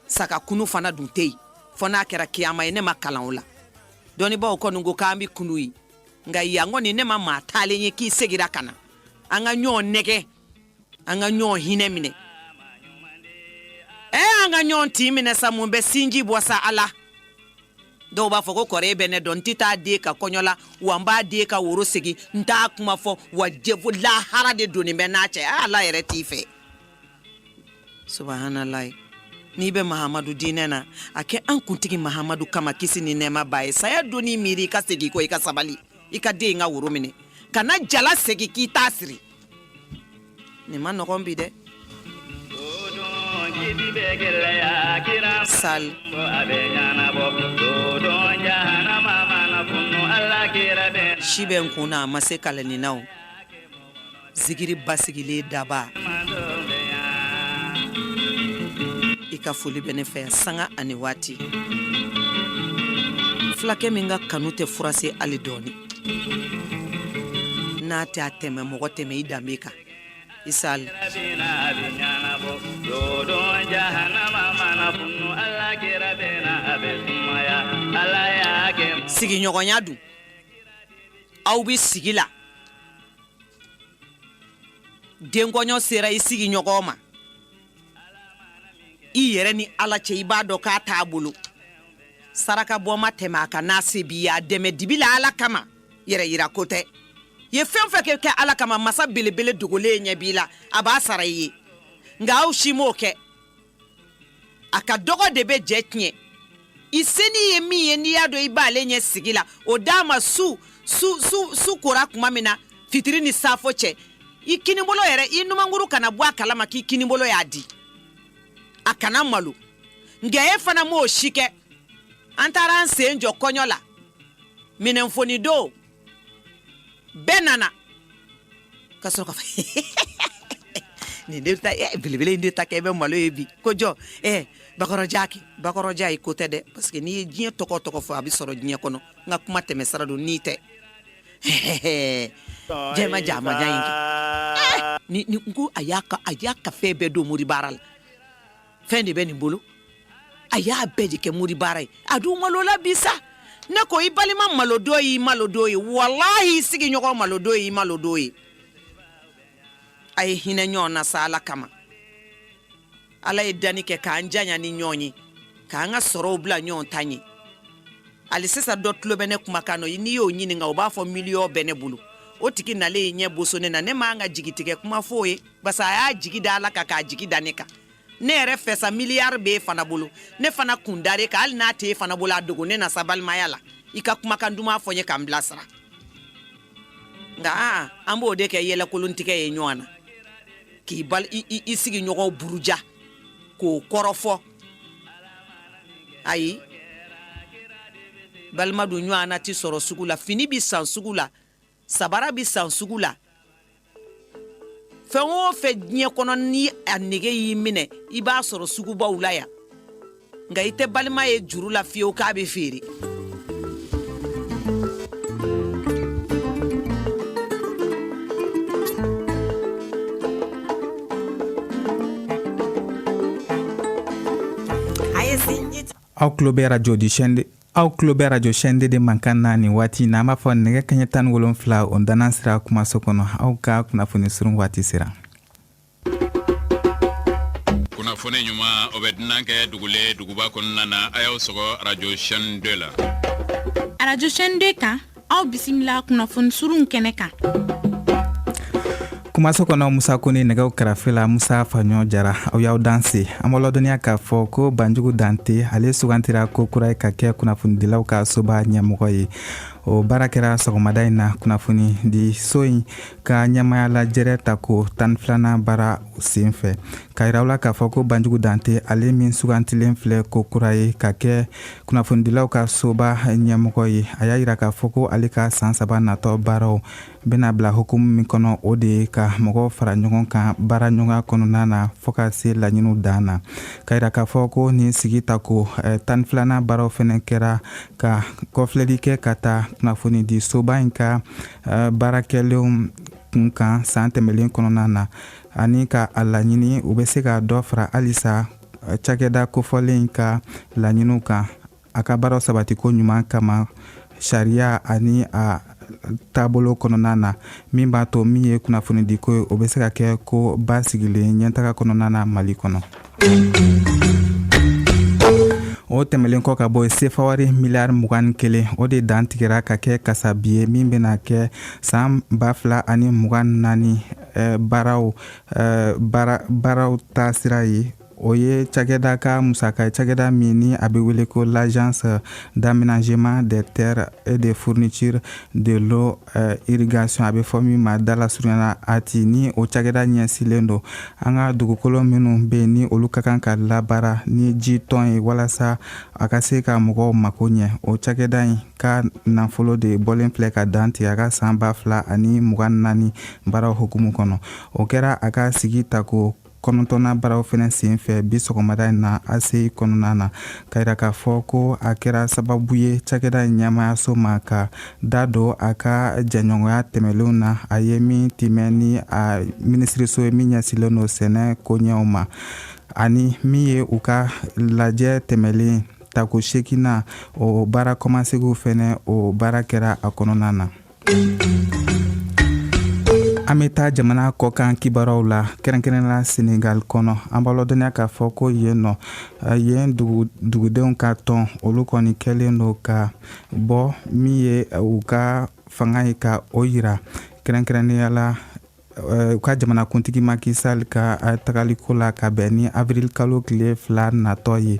S5: saka kunu fana dun tɛ yen fɔ n'a kɛra kiyama ye. Ne ma kalan o la, dɔnnibaaw kɔni ko k'an bɛ kunu ye, nka yan kɔni ne ma maa taalen ye k'i segira ka na. An ka ɲɔgɔn nɛgɛ, an ka ɲɔgɔn hinɛ minɛ, ɛ an ka ɲɔgɔn tin minɛ sa. Mun bɛ sinji bɔ sa? Ala, dɔw b'a fɔ ko kɔrɔ e bɛ ne dɔn, n tɛ taa den ka kɔɲɔ la, wa n b'a den ka woro segin, n t'a kuma fɔ, wa jɛfo lahara de donnen bɛ n'a cɛ. Ala yɛrɛ t'i fɛ. Subahanallahi, n'i bɛ Mahamadu diinɛ na, a kɛ an kuntigi Mahamadu kama, kisi ni nɛɛma b'a ye. Saya donni miiri, i ka segin kɔ, i ka sabali, i ka den in ka woro minɛ, kana jala segin k'i t'a siri. Nin ma nɔgɔn bi dɛ. Sal si bɛ n kun na, a ma se kalanni na. O zikiri basigilen daba, i ka foli bɛ ne fɛ sanga ani waati. Fulakɛ min ka kanu tɛ furase hali dɔɔni, n'a tɛ a tɛmɛ mɔgɔ tɛmɛ i danbe kan, i sali. Sigiɲɔgɔnya dun, aw bɛ sigi la, denkɔɲɔ sera i sigiɲɔgɔn ma, i yɛrɛ ni Ala cɛ, i b'a dɔn k'a t'a bolo, saraka bɔ ma tɛmɛ a kan, n'a se b'i ye, a dɛmɛ dibi la Ala kama, yɛrɛ yira ko tɛ. Ye fɛn fɛn kɛ kɛ Ala kama, masa belebele dogolen ɲɛ b'i la, a b'a sara i ye. Nka aw si m'o kɛ. A ka dɔgɔ de bɛ jɛ tiɲɛ. I seni ye min ye, n'i y'a dɔn i b'ale ɲɛ sigi la, o d'a ma. Su su su su kora tuma min na, fitiri ni safo cɛ, i kinibolo yɛrɛ, i numankuru kana bɔ a kalama k'i kinibolo y'a di, a kana malo. Nka e fana m'o si kɛ. An taara an sen jɔ kɔɲɔ la, minɛnfoni don, bɛɛ nana ka sɔrɔ ka fɔ. Nin de ta belebele in de ta kɛ bɛ malo ye bi. Ko jɔ bakɔrɔja kɛ, bakɔrɔja ye ko tɛ dɛ, parce que n'i ye diɲɛ tɔgɔ tɔgɔ fɔ a bɛ sɔrɔ diɲɛ kɔnɔ. N ka kuma tɛmɛ sira don n'i tɛ jɛma jamajan in kɛ. Ni n ko a y'a ka fɛn bɛɛ don mori baara la, fɛn de bɛ nin bolo, a y'a bɛɛ de kɛ mori baara ye. A dun malola bi sa. Ne ko i balima malodon y'i malodon ye, walahi i sigiɲɔgɔn malodon y'i malodon ye. A ye hinɛ ɲɔgɔn na sa Ala kama. Ala ye danni kɛ k'an janya ni ɲɔgɔn ye, k'an ka sɔrɔw bila ɲɔgɔn ta ɲɛ. Hali sisan dɔ tulo bɛ ne kumakan nɔ, n'i y'o ɲininka o b'a fɔ miliyɔn bɛ ne bolo. O tigi nalen ye ɲɛ boso ne na, ne man ka jigitigɛ kuma f'o ye, parce que a y'a jigi da Ala kan k'a jigi da ne kan. Ne yɛrɛ fɛ sa miliyari b'e fana bolo, ne fana kun dar'e kan, hali n'a t'e fana bolo a dogo ne na sa balimaya la. I ka kumakan duman fɔ n ye ka n bilasira. Nka aa an b'o de kɛ yɛlɛkolontigɛ ye ɲɔgɔn na, k'i bal i sigiɲɔgɔn buruja k'o kɔrɔfɔ. Ayi, balima dun ɲɔgɔn na tɛ sɔrɔ sugu la, fini bɛ san sugu la, sabara bɛ san sugu la, fɛn o fɛn diɲɛ kɔnɔ ni a nege y'i minɛ i b'a sɔrɔ sugubaw la yan. Nka i tɛ balima ye juru la fiyewu k'a bɛ feere.
S1: Aw tulo bɛ radio di chaîne aw tulo bɛ radio chaîne 2 de mankan na nin waati na. An b'a fɔ nɛgɛ kaɲɛ 17 o danna sira kumaso kɔnɔ. Aw ka kunnafoni surun waati sera.
S6: Kunnafoni ɲuman, o bɛ dunan kɛ dugulen duguba kɔnɔna na. A y'aw sɔgɔ radio chaîne 2 la.
S4: Radio chaîne 2 kan, aw bisimila kunnafoni surun kɛnɛ kan.
S1: Kumaso kɔnɔ, Musa Kone, nɛgɛw kɛrɛfɛ la Musa Faɲɔ Jara. Aw y'aw danse. An b'a ladɔnniya k'a fɔ ko Banjugu Dante, ale sugantira ko kura ye ka kɛ kunnafonidilaw ka soba ɲɛmɔgɔ ye. O baara kɛra sɔgɔmada in na kunnafoni di so in ka ɲɛmaya lajɛrɛ tako 12nan baara sen fɛ. Ka yira aw la k'a fɔ ko Banjugu Dante, ale min sugantilen filɛ ko kura ye ka kɛ kunnafonidilaw ka soba ɲɛmɔgɔ ye, a y'a yira k'a fɔ ko ale ka san 3 natɔ baaraw bɛna bila hukumu min kɔnɔ, o de ye ka mɔgɔw fara ɲɔgɔn kan baara ɲɔgɔnya kɔnɔna na fo ka se laɲiniw dan na. Ka yira k'a fɔ ko nin sigi tako 12nan baaraw fɛnɛ kɛra ka kɔfilɛli kɛ ka taa kunnafoni di soba in ka baarakɛlenw kun kan san tɛmɛlen kɔnɔna na, ani ka a laɲini u bɛ se ka dɔ fara halisa cakɛda kofɔlen ka laɲiniw kan a ka baaraw sabatiko ɲuman kama sariya ani a taabolo kɔnɔna na, min b'a to min ye kunnafonidiko ye, o bɛ se ka kɛ ko basigilen ɲɛtaga kɔnɔna na Mali kɔnɔ. O tɛmɛlen kɔ ka bɔ, sefawari miliyari 21, o de dantigɛra ka kɛ kasabi ye min bɛna kɛ san 2024 baaraw taasira ye. O ye cakɛda ka musaka ye, cakɛda min ni a bɛ wele ko l'agence d'aménagement des terres et de fourniture de l'eau irrigation, a bɛ fɔ min ma dalasurunya na ATI. Ni o cakɛda ɲɛsilen don an ka dugukolo minnu bɛ yen ni olu ka kan ka labaara ni ji tɔn ye walasa a ka se ka mɔgɔw mako ɲɛ, o cakɛda in ka nafolo de bɔlen filɛ ka dantigɛ a ka san 2024 baaraw hukumu kɔnɔ. O kɛra a ka sigi tako 9nan baaraw fɛnɛ sen fɛ bi sɔgɔmada in na ACI kɔnɔna na. Ka yira k'a fɔ ko a kɛra sababu ye cakɛda ɲɛmaayaso ma ka da don a ka jɛɲɔgɔnya tɛmɛlenw na, a ye min timɛ ni a minisiriso ye min ɲɛsilen don sɛnɛ koɲɛw ma, ani min ye u ka lajɛ tɛmɛlen tako 8nan, o baara kɔmasegiw fɛnɛ, o baara kɛra a kɔnɔna na. An bɛ taa jamana kɔkan kibaruyaw la, kɛrɛnkɛrɛnnenya Senegal kɔnɔ. An b'a ladɔnniya k'a fɔ ko yen nɔ, yen dugudenw ka tɔn, olu kɔni kɛlen don ka bɔ min ye u ka fanga ye ka o yira, kɛrɛnkɛrɛnnenya la u ka jamanakuntigi Macky Sall ka tagaliko la ka bɛn ni avril kalo tile 2 natɔ ye.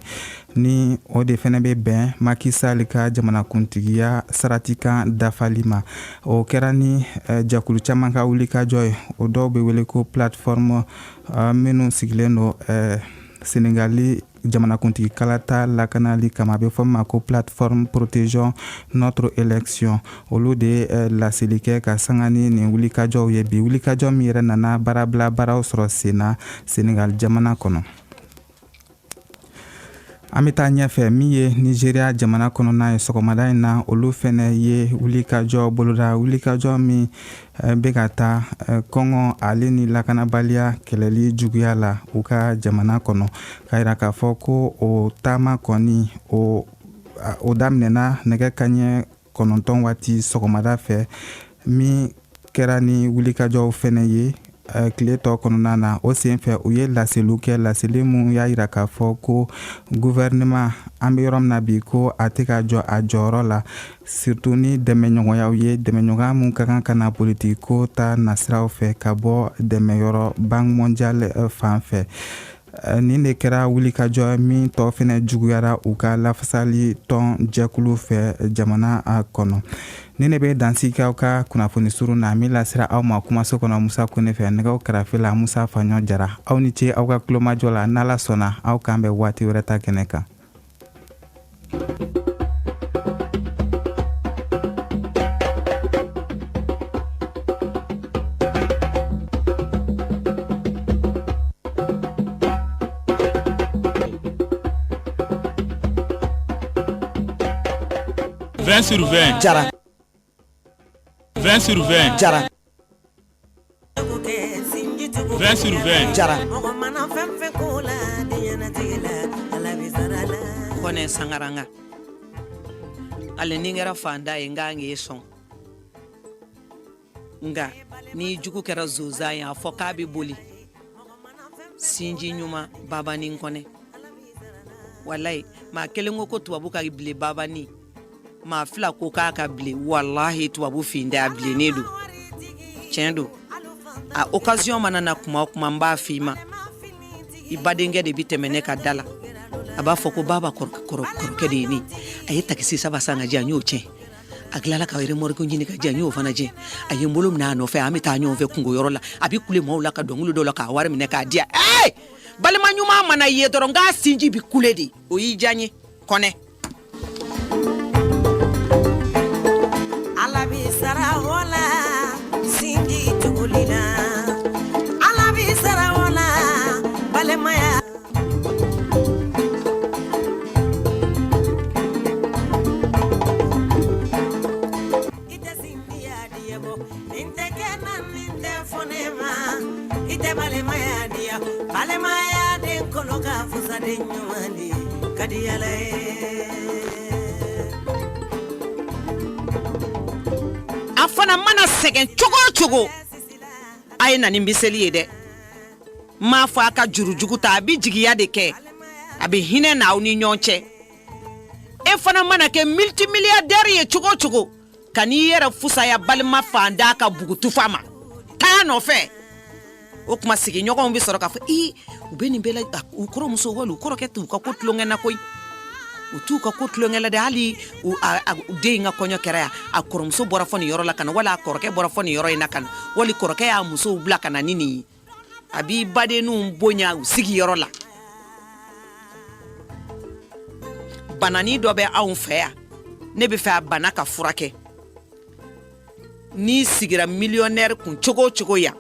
S1: Ni o de fɛnɛ bɛ bɛn Macky Sall ka jamanakuntigiya saratikan dafali ma. O kɛra ni jɛkulu caman ka wulikajɔ ye, o dɔw bɛ wele ko plateforme minnu sigilen don Senegali. jamanakuntigi kalata lakanali kama, a bɛ fɔ min ma ko plateforme protégeons notre élection, olu de ye laseli kɛ ka sanga ni nin wulikajɔw ye bi, wulikajɔ min yɛrɛ nana baarabila baaraw sɔrɔ sen na Senegal jamana kɔnɔ. An bɛ taa ɲɛfɛ. Min ye Nigeria jamana kɔnɔna ye, sɔgɔmada in na, olu fɛnɛ ye wulikajɔ boloda, wulikajɔ min bɛ ka taa kɔngɔ ale ni lakanabaliya kɛlɛli juguya la u ka jamana kɔnɔ, k'a yira k'a fɔ ko o taama kɔni, o daminɛna nɛgɛ kaɲɛ 9 waati sɔgɔmada fɛ, min kɛra ni wulikajɔw fɛnɛ ye tile tɔ kɔnɔna na. O senfɛ, u ye laseliw kɛ, laseli mun y'a yira k'a fɔ ko gouvernement, an bɛ yɔrɔ min na bi, ko a tɛ ka jɔ a jɔyɔrɔ la, surtout ni dɛmɛɲɔgɔnyaw ye, dɛmɛɲɔgɔnya mun ka kan ka na politiki ko ta nasiraw fɛ ka bɔ dɛmɛyɔrɔ Banque mondiale fan fɛ. Nin de kɛra wulikajɔ min tɔ fɛnɛ juguyara u ka lafasali tɔn jɛkulu fɛ jamana kɔnɔ. Nin de bɛ dansigi aw ka kunnafoni surun na, min lasera aw ma kumaso kɔnɔ Musa Kone fɛ, nɛgɛw karafe la Musa Faɲɔ Jara. Aw ni ce aw ka tulomajɔ la. N'Ala sɔnna, aw k'an bɛn waati wɛrɛ ta kɛnɛ kan.
S2: 20 sur 20.
S5: Jara.
S2: 20 sur 20.
S5: Jara.
S2: 20 sur 20.
S5: Jara. Kɔnɛ sangaranga. Ale ni kɛra fanda ye, n kan k'e sɔn. Nka n'i jugu kɛra zonzan ye, a fɔ k'a bɛ boli. Sinji ɲuman babani kɔnɛ. Walayi, maa kelen ko ko tubabu ka bilen babani, maa fila ko k'a ka bilen. Walahi, tubabu fin tɛ, a bilennen don. Tiɲɛ don, a occasion mana na kuma o kuma, n b'a f'i ma, i badenkɛ de bi tɛmɛ ne ka da la, a b'a fɔ ko baba kɔrɔkɛ de ye ne. A ye takisi saba san ka di yan, n y'o tiɲɛ. A tilala ka remorque ɲini ka di yan, n y'o fana tiɲɛ. A ye n bolo minɛ a nɔfɛ, an bɛ taa ɲɔgɔn fɛ kungoyɔrɔ la, a bɛ kule maaw la ka dɔnkili dɔw la k'a wari minɛ k'a di yan. Ee, balima ɲuman mana ye dɔrɔn, k'a sinji bi kule de. O y'i diya n ye kɔnɛ.
S7: Ala b'i sara o la sinji tuguli la, Ala b'i sara o la balimaya. I tɛ sinjiya diya bɔ, nin tɛ kɛ na, nin tɛ fɔ ne ma. I tɛ balimaya diya, balimaya den kolo ka fisa den ɲuman di, ka di Ala ye.
S5: A fana mana sɛgɛn cogo o cogo, a ye na ni miseli ye dɛ. N m'a fɔ a ka jurujugu ta, a bɛ jigiya de kɛ, a bɛ hinɛ n'aw ni ɲɔgɔn cɛ. E fana mana kɛ multimilliardaire ye cogo o cogo, ka n'i yɛrɛ fusaya balima fantan ka bugutufa ma, taa nɔfɛ. O tuma sigiɲɔgɔnw bɛ sɔrɔ k'a fɔ, ii, u bɛ nin bɛɛ la, u kɔrɔmuso wali u kɔrɔkɛ t'u ka ko tulonkɛ na koyi. U t'u ka ko tulonkɛ la dɛ. Hali u den in ka kɔɲɔ kɛra yan, a kɔrɔmuso bɔra fɔ nin yɔrɔ la ka na, wala a kɔrɔkɛ bɔra fɔ nin yɔrɔ in na ka na, wali kɔrɔkɛ y'a musow bila ka na ni nin ye. A b'i badenninw bonya u sigiyɔrɔ la. Banani dɔ bɛ anw fɛ yan, ne bɛ fɛ a bana ka furakɛ. N'i sigira millionnaire kun cogo o cogo yan,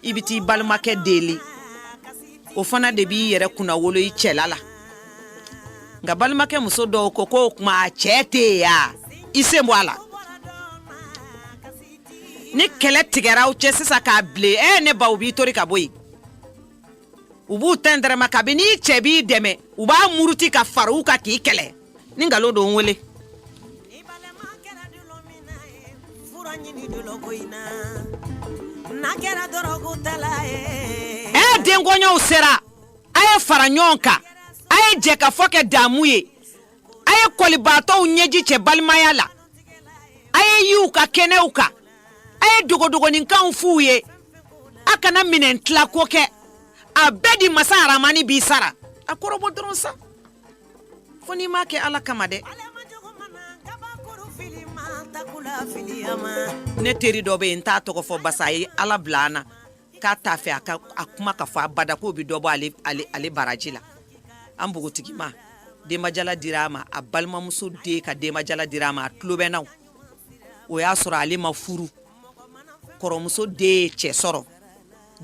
S5: i bɛ t'i balimakɛ deli, o fana de b'i yɛrɛ kunnawolo i cɛla la. Nka balimakɛ muso dɔw ko k'o tuma a cɛ tɛ yen ya, i sen bɔ a la. Ni kɛlɛ tigɛra aw cɛ sisan k'a bilen, ne ba, u b'i tori ka bɔ yen, u b'u tɛntɛrɛma. Kabini i cɛ b'i dɛmɛ, u b'a muruti ka fara u kan k'i kɛlɛ. Ni nkalon don, n wele. Denkɔɲɔw sera, a ye fara ɲɔgɔn kan, a ye jɛ ka fɔ kɛ damu ye, a ye kɔlibaatɔw ɲɛji cɛ balimaya la, a ye yiw ka kɛnɛw kan, a ye dogodogoninkanw f'u ye. A kana minɛn tilako kɛ, a bɛɛ di. Masa aramani b'i sara. A kɔrɔbɔ dɔrɔn sa, fo n'i m'a kɛ Ala kama dɛ. Ne teri dɔ bɛ yen, n t'a tɔgɔ fɔ, basa a ye Ala bila an na k'a t'a fɛ a ka a kuma ka fɔ abada, k'o bɛ dɔ bɔ ale baraji la. An npogotigima denbajala dira a ma, a balimamuso den ka denbajala dira a ma, a tulo bɛ n na. O y'a sɔrɔ ale ma furu, kɔrɔmuso den ye cɛ sɔrɔ,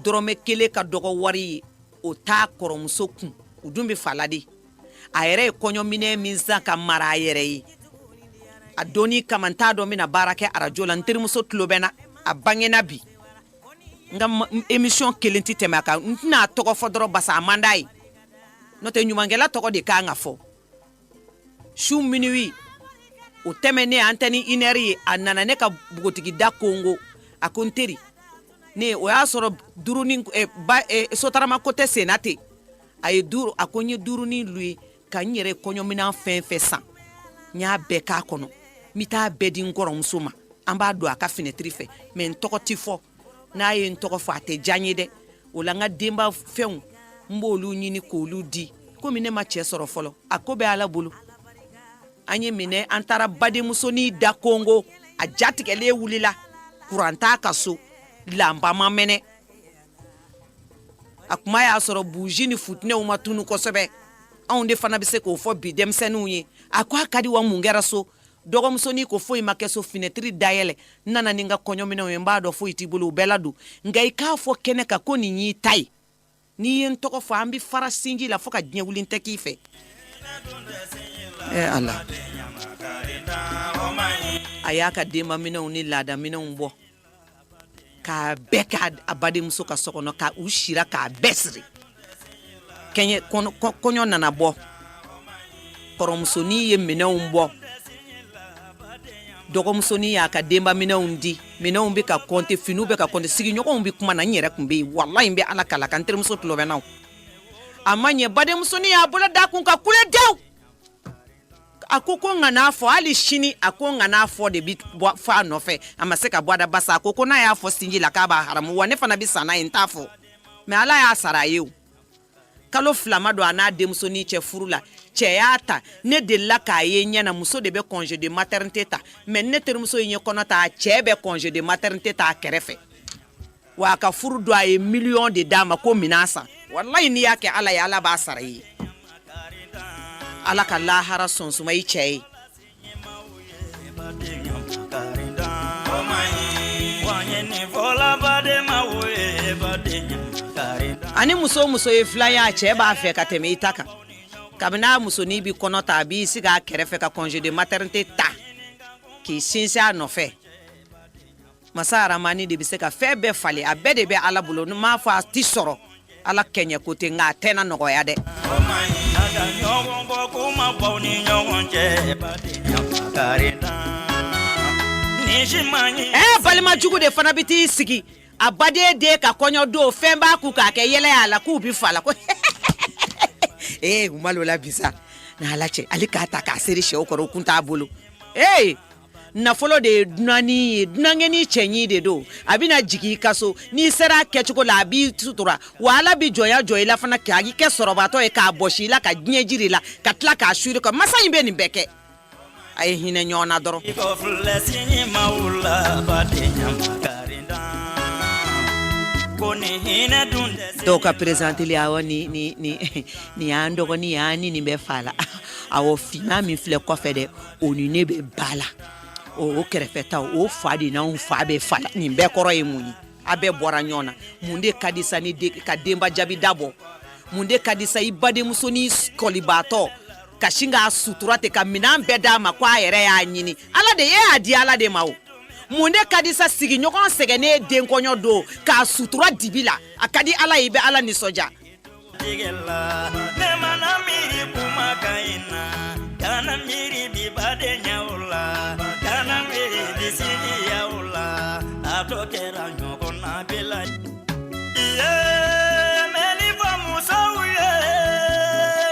S5: dɔrɔmɛ kelen ka dɔgɔ wari ye o t'a kɔrɔmuso kun. U dun bɛ fa la de. A yɛrɛ ye kɔɲɔminɛ min san ka mara a yɛrɛ ye a donni kama, n t'a dɔn n bɛna baara kɛ arajo la. N terimuso tulo bɛ n na, a bangena bi. N ka émission kelen tɛ tɛmɛ a kan. N tɛna a tɔgɔ fɔ dɔrɔn basa a man d'a ye, n'o tɛ ɲumankɛla tɔgɔ de kan ka fɔ. Su minuit o tɛmɛnen, an tɛ ni une heure ye, a nana ne ka bugotigi da kongo. A ko n teri ne, o y'a sɔrɔ duurunin ba sotarama ko tɛ senna ten. A ye duuru, a ko n ye duurunin louer ka n yɛrɛ kɔɲɔminan fɛn fɛn san, n y'a bɛɛ k'a kɔnɔ, n bɛ taa bɛɛ di n kɔrɔmuso ma, an b'a don a ka finɛtiri fɛ, mais n tɔgɔ ti fɔ. N'a ye n tɔgɔ fɔ, a tɛ diya n ye dɛ. O la n ka denba fɛnw, n b'olu ɲini k'olu di, komi ne ma cɛ sɔrɔ fɔlɔ, a ko bɛ Ala bolo. An ye minɛ, an taara badenmusonin da kongo. A jatigɛlen wulila, kuran t'a ka so, lanba ma mɛnɛ. A kuma y'a sɔrɔ buji ni futinɛw ma tunu kosɛbɛ. Anw de fana bɛ se k'o fɔ bi denmisɛnninw ye. A ko a ka di wa, mun kɛra so? Dɔgɔmusonin ko foyi ma kɛ so, finɛtiri dayɛlɛ, n nana ni n ka kɔɲɔminɛnw ye. N b'a dɔn foyi t'i bolo, u bɛɛ ladon, nka i k'a fɔ kɛnɛ kan ko nin y'i ta ye. N'i ye n tɔgɔ fɔ, an bɛ fara sinji la fo ka diɲɛ wuli, n tɛ k'i fɛ. Ɛ Ala, a y'a ka denbaminɛnw ni laadaminɛnw bɔ k'a bɛɛ kɛ a badenmuso ka so kɔnɔ, ka u sira k'a bɛɛ siri. Kɛɲɛ kɔɲɔ nana bɔ, kɔrɔmusonin ye minɛnw bɔ, dɔgɔmusonin y'a ka denbaminɛnw di. Minɛnw bɛ ka kɔnte, finiw bɛ ka kɔnte, sigiɲɔgɔnw bɛ kuma na. N yɛrɛ tun bɛ yen, walayi, n bɛ Ala kala ka n terimuso tulo bɛ n na. A ma ɲɛ, badenmusonin y'a bolo da kun ka kule dew. A ko ko n kan'a fɔ hali sini. A ko n kan'a fɔ de bi bɔ fɔ a nɔfɛ. A ma se ka bɔ a da basa a ko ko n'a y'a fɔ sinji la, k'a b'a haramu. Wa ne fana bɛ sa n'a ye, n t'a fɔ. Mais Ala y'a sara a ye. O kalo 2 ma don a n'a denmusonin cɛ furu la, cɛ y'a ta. Ne delila k'a ye ɲɛ na, muso de bɛ congé de maternité ta. Mais ne terimuso ye ɲɛ kɔnɔ ta, a cɛ bɛ congé de maternité ta a kɛrɛfɛ. Wa a ka furu don, a ye miliyɔn de d'a ma ko minɛn san. Walayi, n'i y'a kɛ Ala ye, Ala b'a sara i ye. Ala ka lahara sɔn suma i cɛ ye. Ani muso muso ye filan ye, a cɛ b'a fɛ ka tɛmɛ i ta kan. Kabini a musonin bɛ kɔnɔ ta, a b'i sigi a kɛrɛfɛ ka congé de maternité ta k'i sinsin a nɔfɛ. Masa Aramani de bɛ se ka fɛn bɛɛ falen, a bɛɛ de bɛ Ala bolo. N m'a fɔ a tɛ sɔrɔ, Ala kɛɲɛ ko tɛ, nka a tɛna nɔgɔya dɛ. Ɛ balima jugu de fana bɛ t'i sigi a baden den ka kɔɲɔ don, fɛn b'a kun k'a kɛ yɛlɛ a la, k'u bɛ fa la ko ee u malola bi sa n'Ala cɛ, ale k'a ta k'a seri sɛw kɔrɔ, o kun t'a bolo. Ee, nafolo de ye dunanni ye, dunankɛni cɛɲi de don. A bɛna jigin i ka so, n'i sera a kɛcogo la, a b'i sutura. Wa Ala bɛ jɔnya jɔ i la fana, k'a kɛ sɔrɔbatɔ ye, k'a bɔsi i la, ka diɲɛ jiri la, ka tila k'a suuri ka masa in bɛ nin bɛɛ kɛ. A ye hinɛ ɲɔgɔn na dɔrɔn. Dɔw ka présenteli, awɔ, ni ni ni nin y'an dɔgɔnin ye, an ni nin bɛ fa la. Awɔ, finman min filɛ kɔfɛ dɛ, o ni ne bɛ ba la, o kɛrɛfɛ ta, o fa de n'anw fa bɛ fa la. Nin bɛɛ kɔrɔ ye mun ye? A bɛɛ bɔra ɲɔgɔn na. Mun de ka di sa ni ka denba jaabi da bɔ? Mun de ka di sa i badenmusonin kɔlibaatɔ ka sin k'a sutura ten, ka minɛn bɛɛ d'a ma ko a yɛrɛ y'a ɲini? Ala de ye y'a di, Ala de ma. O mun de ka di sa sigiɲɔgɔn sɛgɛnnen den kɔɲɔ don k'a sutura dibi la? A ka di Ala ye, i bɛ Ala nisɔndiya.
S3: Ne mana miiri kuma ka ɲi na, kana miiri bi badenya la, kana miiri bi sinjiya la, a tɔ kɛra ɲɔgɔn na bila ye. Mɛ ni fɔ musow ye,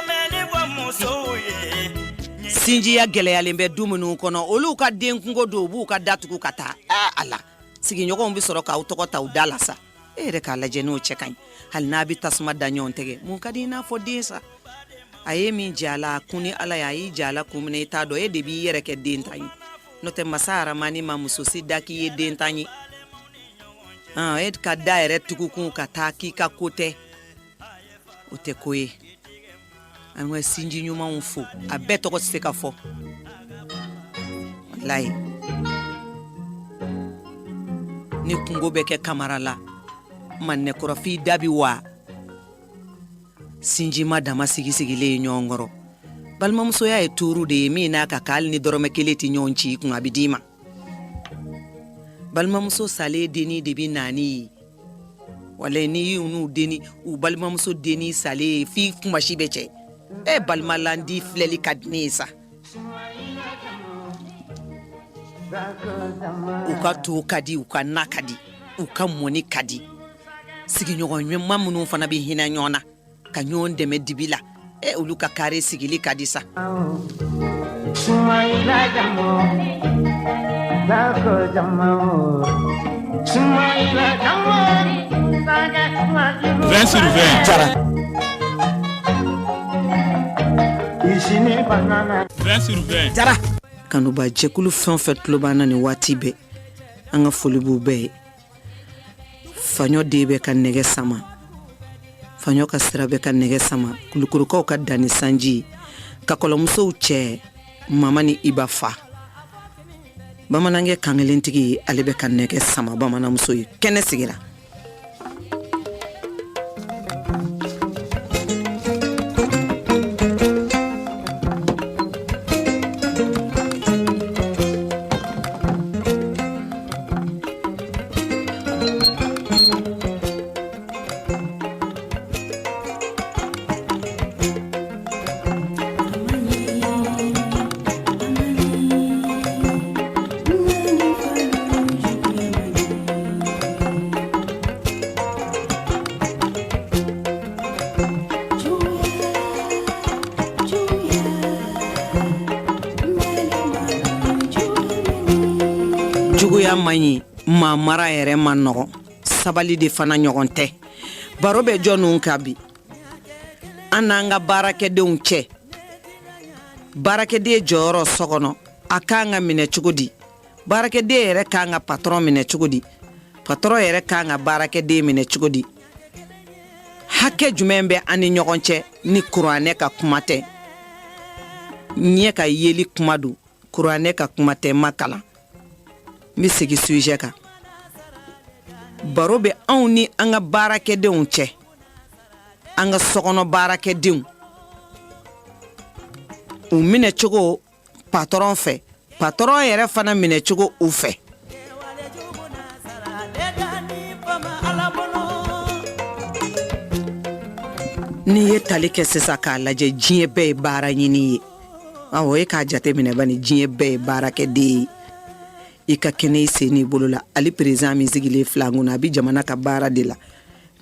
S3: mɛ ni fɔ musow ye.
S5: Sinjiya gɛlɛyalen bɛ du minnu kɔnɔ, olu ka den kungo don, u b'u ka datugu ka taa. Aa Ala, sigiɲɔgɔnw bɛ sɔrɔ k'aw tɔgɔ ta u da la sa. E yɛrɛ k'a lajɛ, n'o cɛ ka ɲi, hali n'a bɛ tasuma da ɲɔgɔn tɛgɛ, mun ka di i n'a fɔ den sa? A ye min jɛ a la, a kun ni Ala ye, a y'i jɛ a la kun min na, i t'a dɔn. E de b'i yɛrɛ kɛ den tan ye, n'o tɛ masa Aramani ma muso si da k'i ye den tan ye. E ka da yɛrɛ tugukun ka taa k'i ka ko tɛ, o tɛ ko ye. An ka sinji ɲumanw fo, a bɛɛ tɔgɔ tɛ se ka fɔ, walayi. Ni kungo bɛ kɛ kamara la, manɛkɔrɔ f'i da bi wa sinjima dama sigi sigilen ye ɲɔgɔn kɔrɔ. Balimamusoya ye tuuru de ye min n'a ka kan, hali ni dɔrɔmɛ kelen tɛ ɲɔgɔn ci i kun, a bɛ d'i ma. Balimamuso salen denni de bɛ naani ye, walayi. N'i y'u n'u denni, u balimamuso denni salen ye, f'i kunmasi bɛ cɛ. E balimalandi filɛli ka di ne ye sa. U ka to ka di, u ka na ka di, u ka mɔni ka di. Sigiɲɔgɔn ɲuman minnu fana bɛ hinɛ ɲɔgɔn na ka ɲɔgɔn dɛmɛ dibi la, e olu ka kare sigili ka di sa.
S2: Sur 20.
S5: Jara.
S2: 20 sur 20.
S5: Jara. Kanuba jɛkulu fɛn o fɛn tulo b'an na nin waati bɛɛ, an ka foli b'u bɛɛ ye. Faɲɔ den bɛ ka nɛgɛ sama, faɲɔ ka sira bɛ ka nɛgɛ sama. Kulukorokaw ka danni sanji, kakɔlɔmusow cɛ mama ni iba fa, bamanankɛ kankelentigi, ale bɛ ka nɛgɛ sama bamananmuso ye. Kɛnɛ sigira. Juguya man ɲi, maa mara yɛrɛ man nɔgɔn, sabali de fana ɲɔgɔn tɛ. Baro bɛ jɔnniw kan bi? An n'an ka baarakɛdenw cɛ. Baarakɛden jɔyɔrɔ so kɔnɔ, a kan ka minɛ cogo di? Baarakɛden yɛrɛ kan ka patɔrɔn minɛ cogo di? Patɔrɔn yɛrɛ kan ka baarakɛden minɛ cogo di? Hakɛ jumɛn bɛ an ni ɲɔgɔn cɛ ni kuranɛ ka kuma tɛ? Ɲɛ ka yeli kuma don, kuranɛ ka kuma tɛ, ma kalan. N bɛ segin sujet kan. Baro bɛ anw ni an ka baarakɛdenw cɛ, an ka sokɔnɔ baarakɛdenw, u minɛ cogo patɔrɔn fɛ, patɔrɔn yɛrɛ fana minɛ cogo u fɛ. N'i ye tali kɛ sisan k'a lajɛ, diɲɛ bɛɛ ye baara ɲini ye. Awɔ, e k'a jate minɛ bani, diɲɛ bɛɛ ye baarakɛden ye. I ka kɛnɛ i sen n'i bolo la. Ale président min sigilen filɛ an kunna, a bɛ jamana ka baara de la.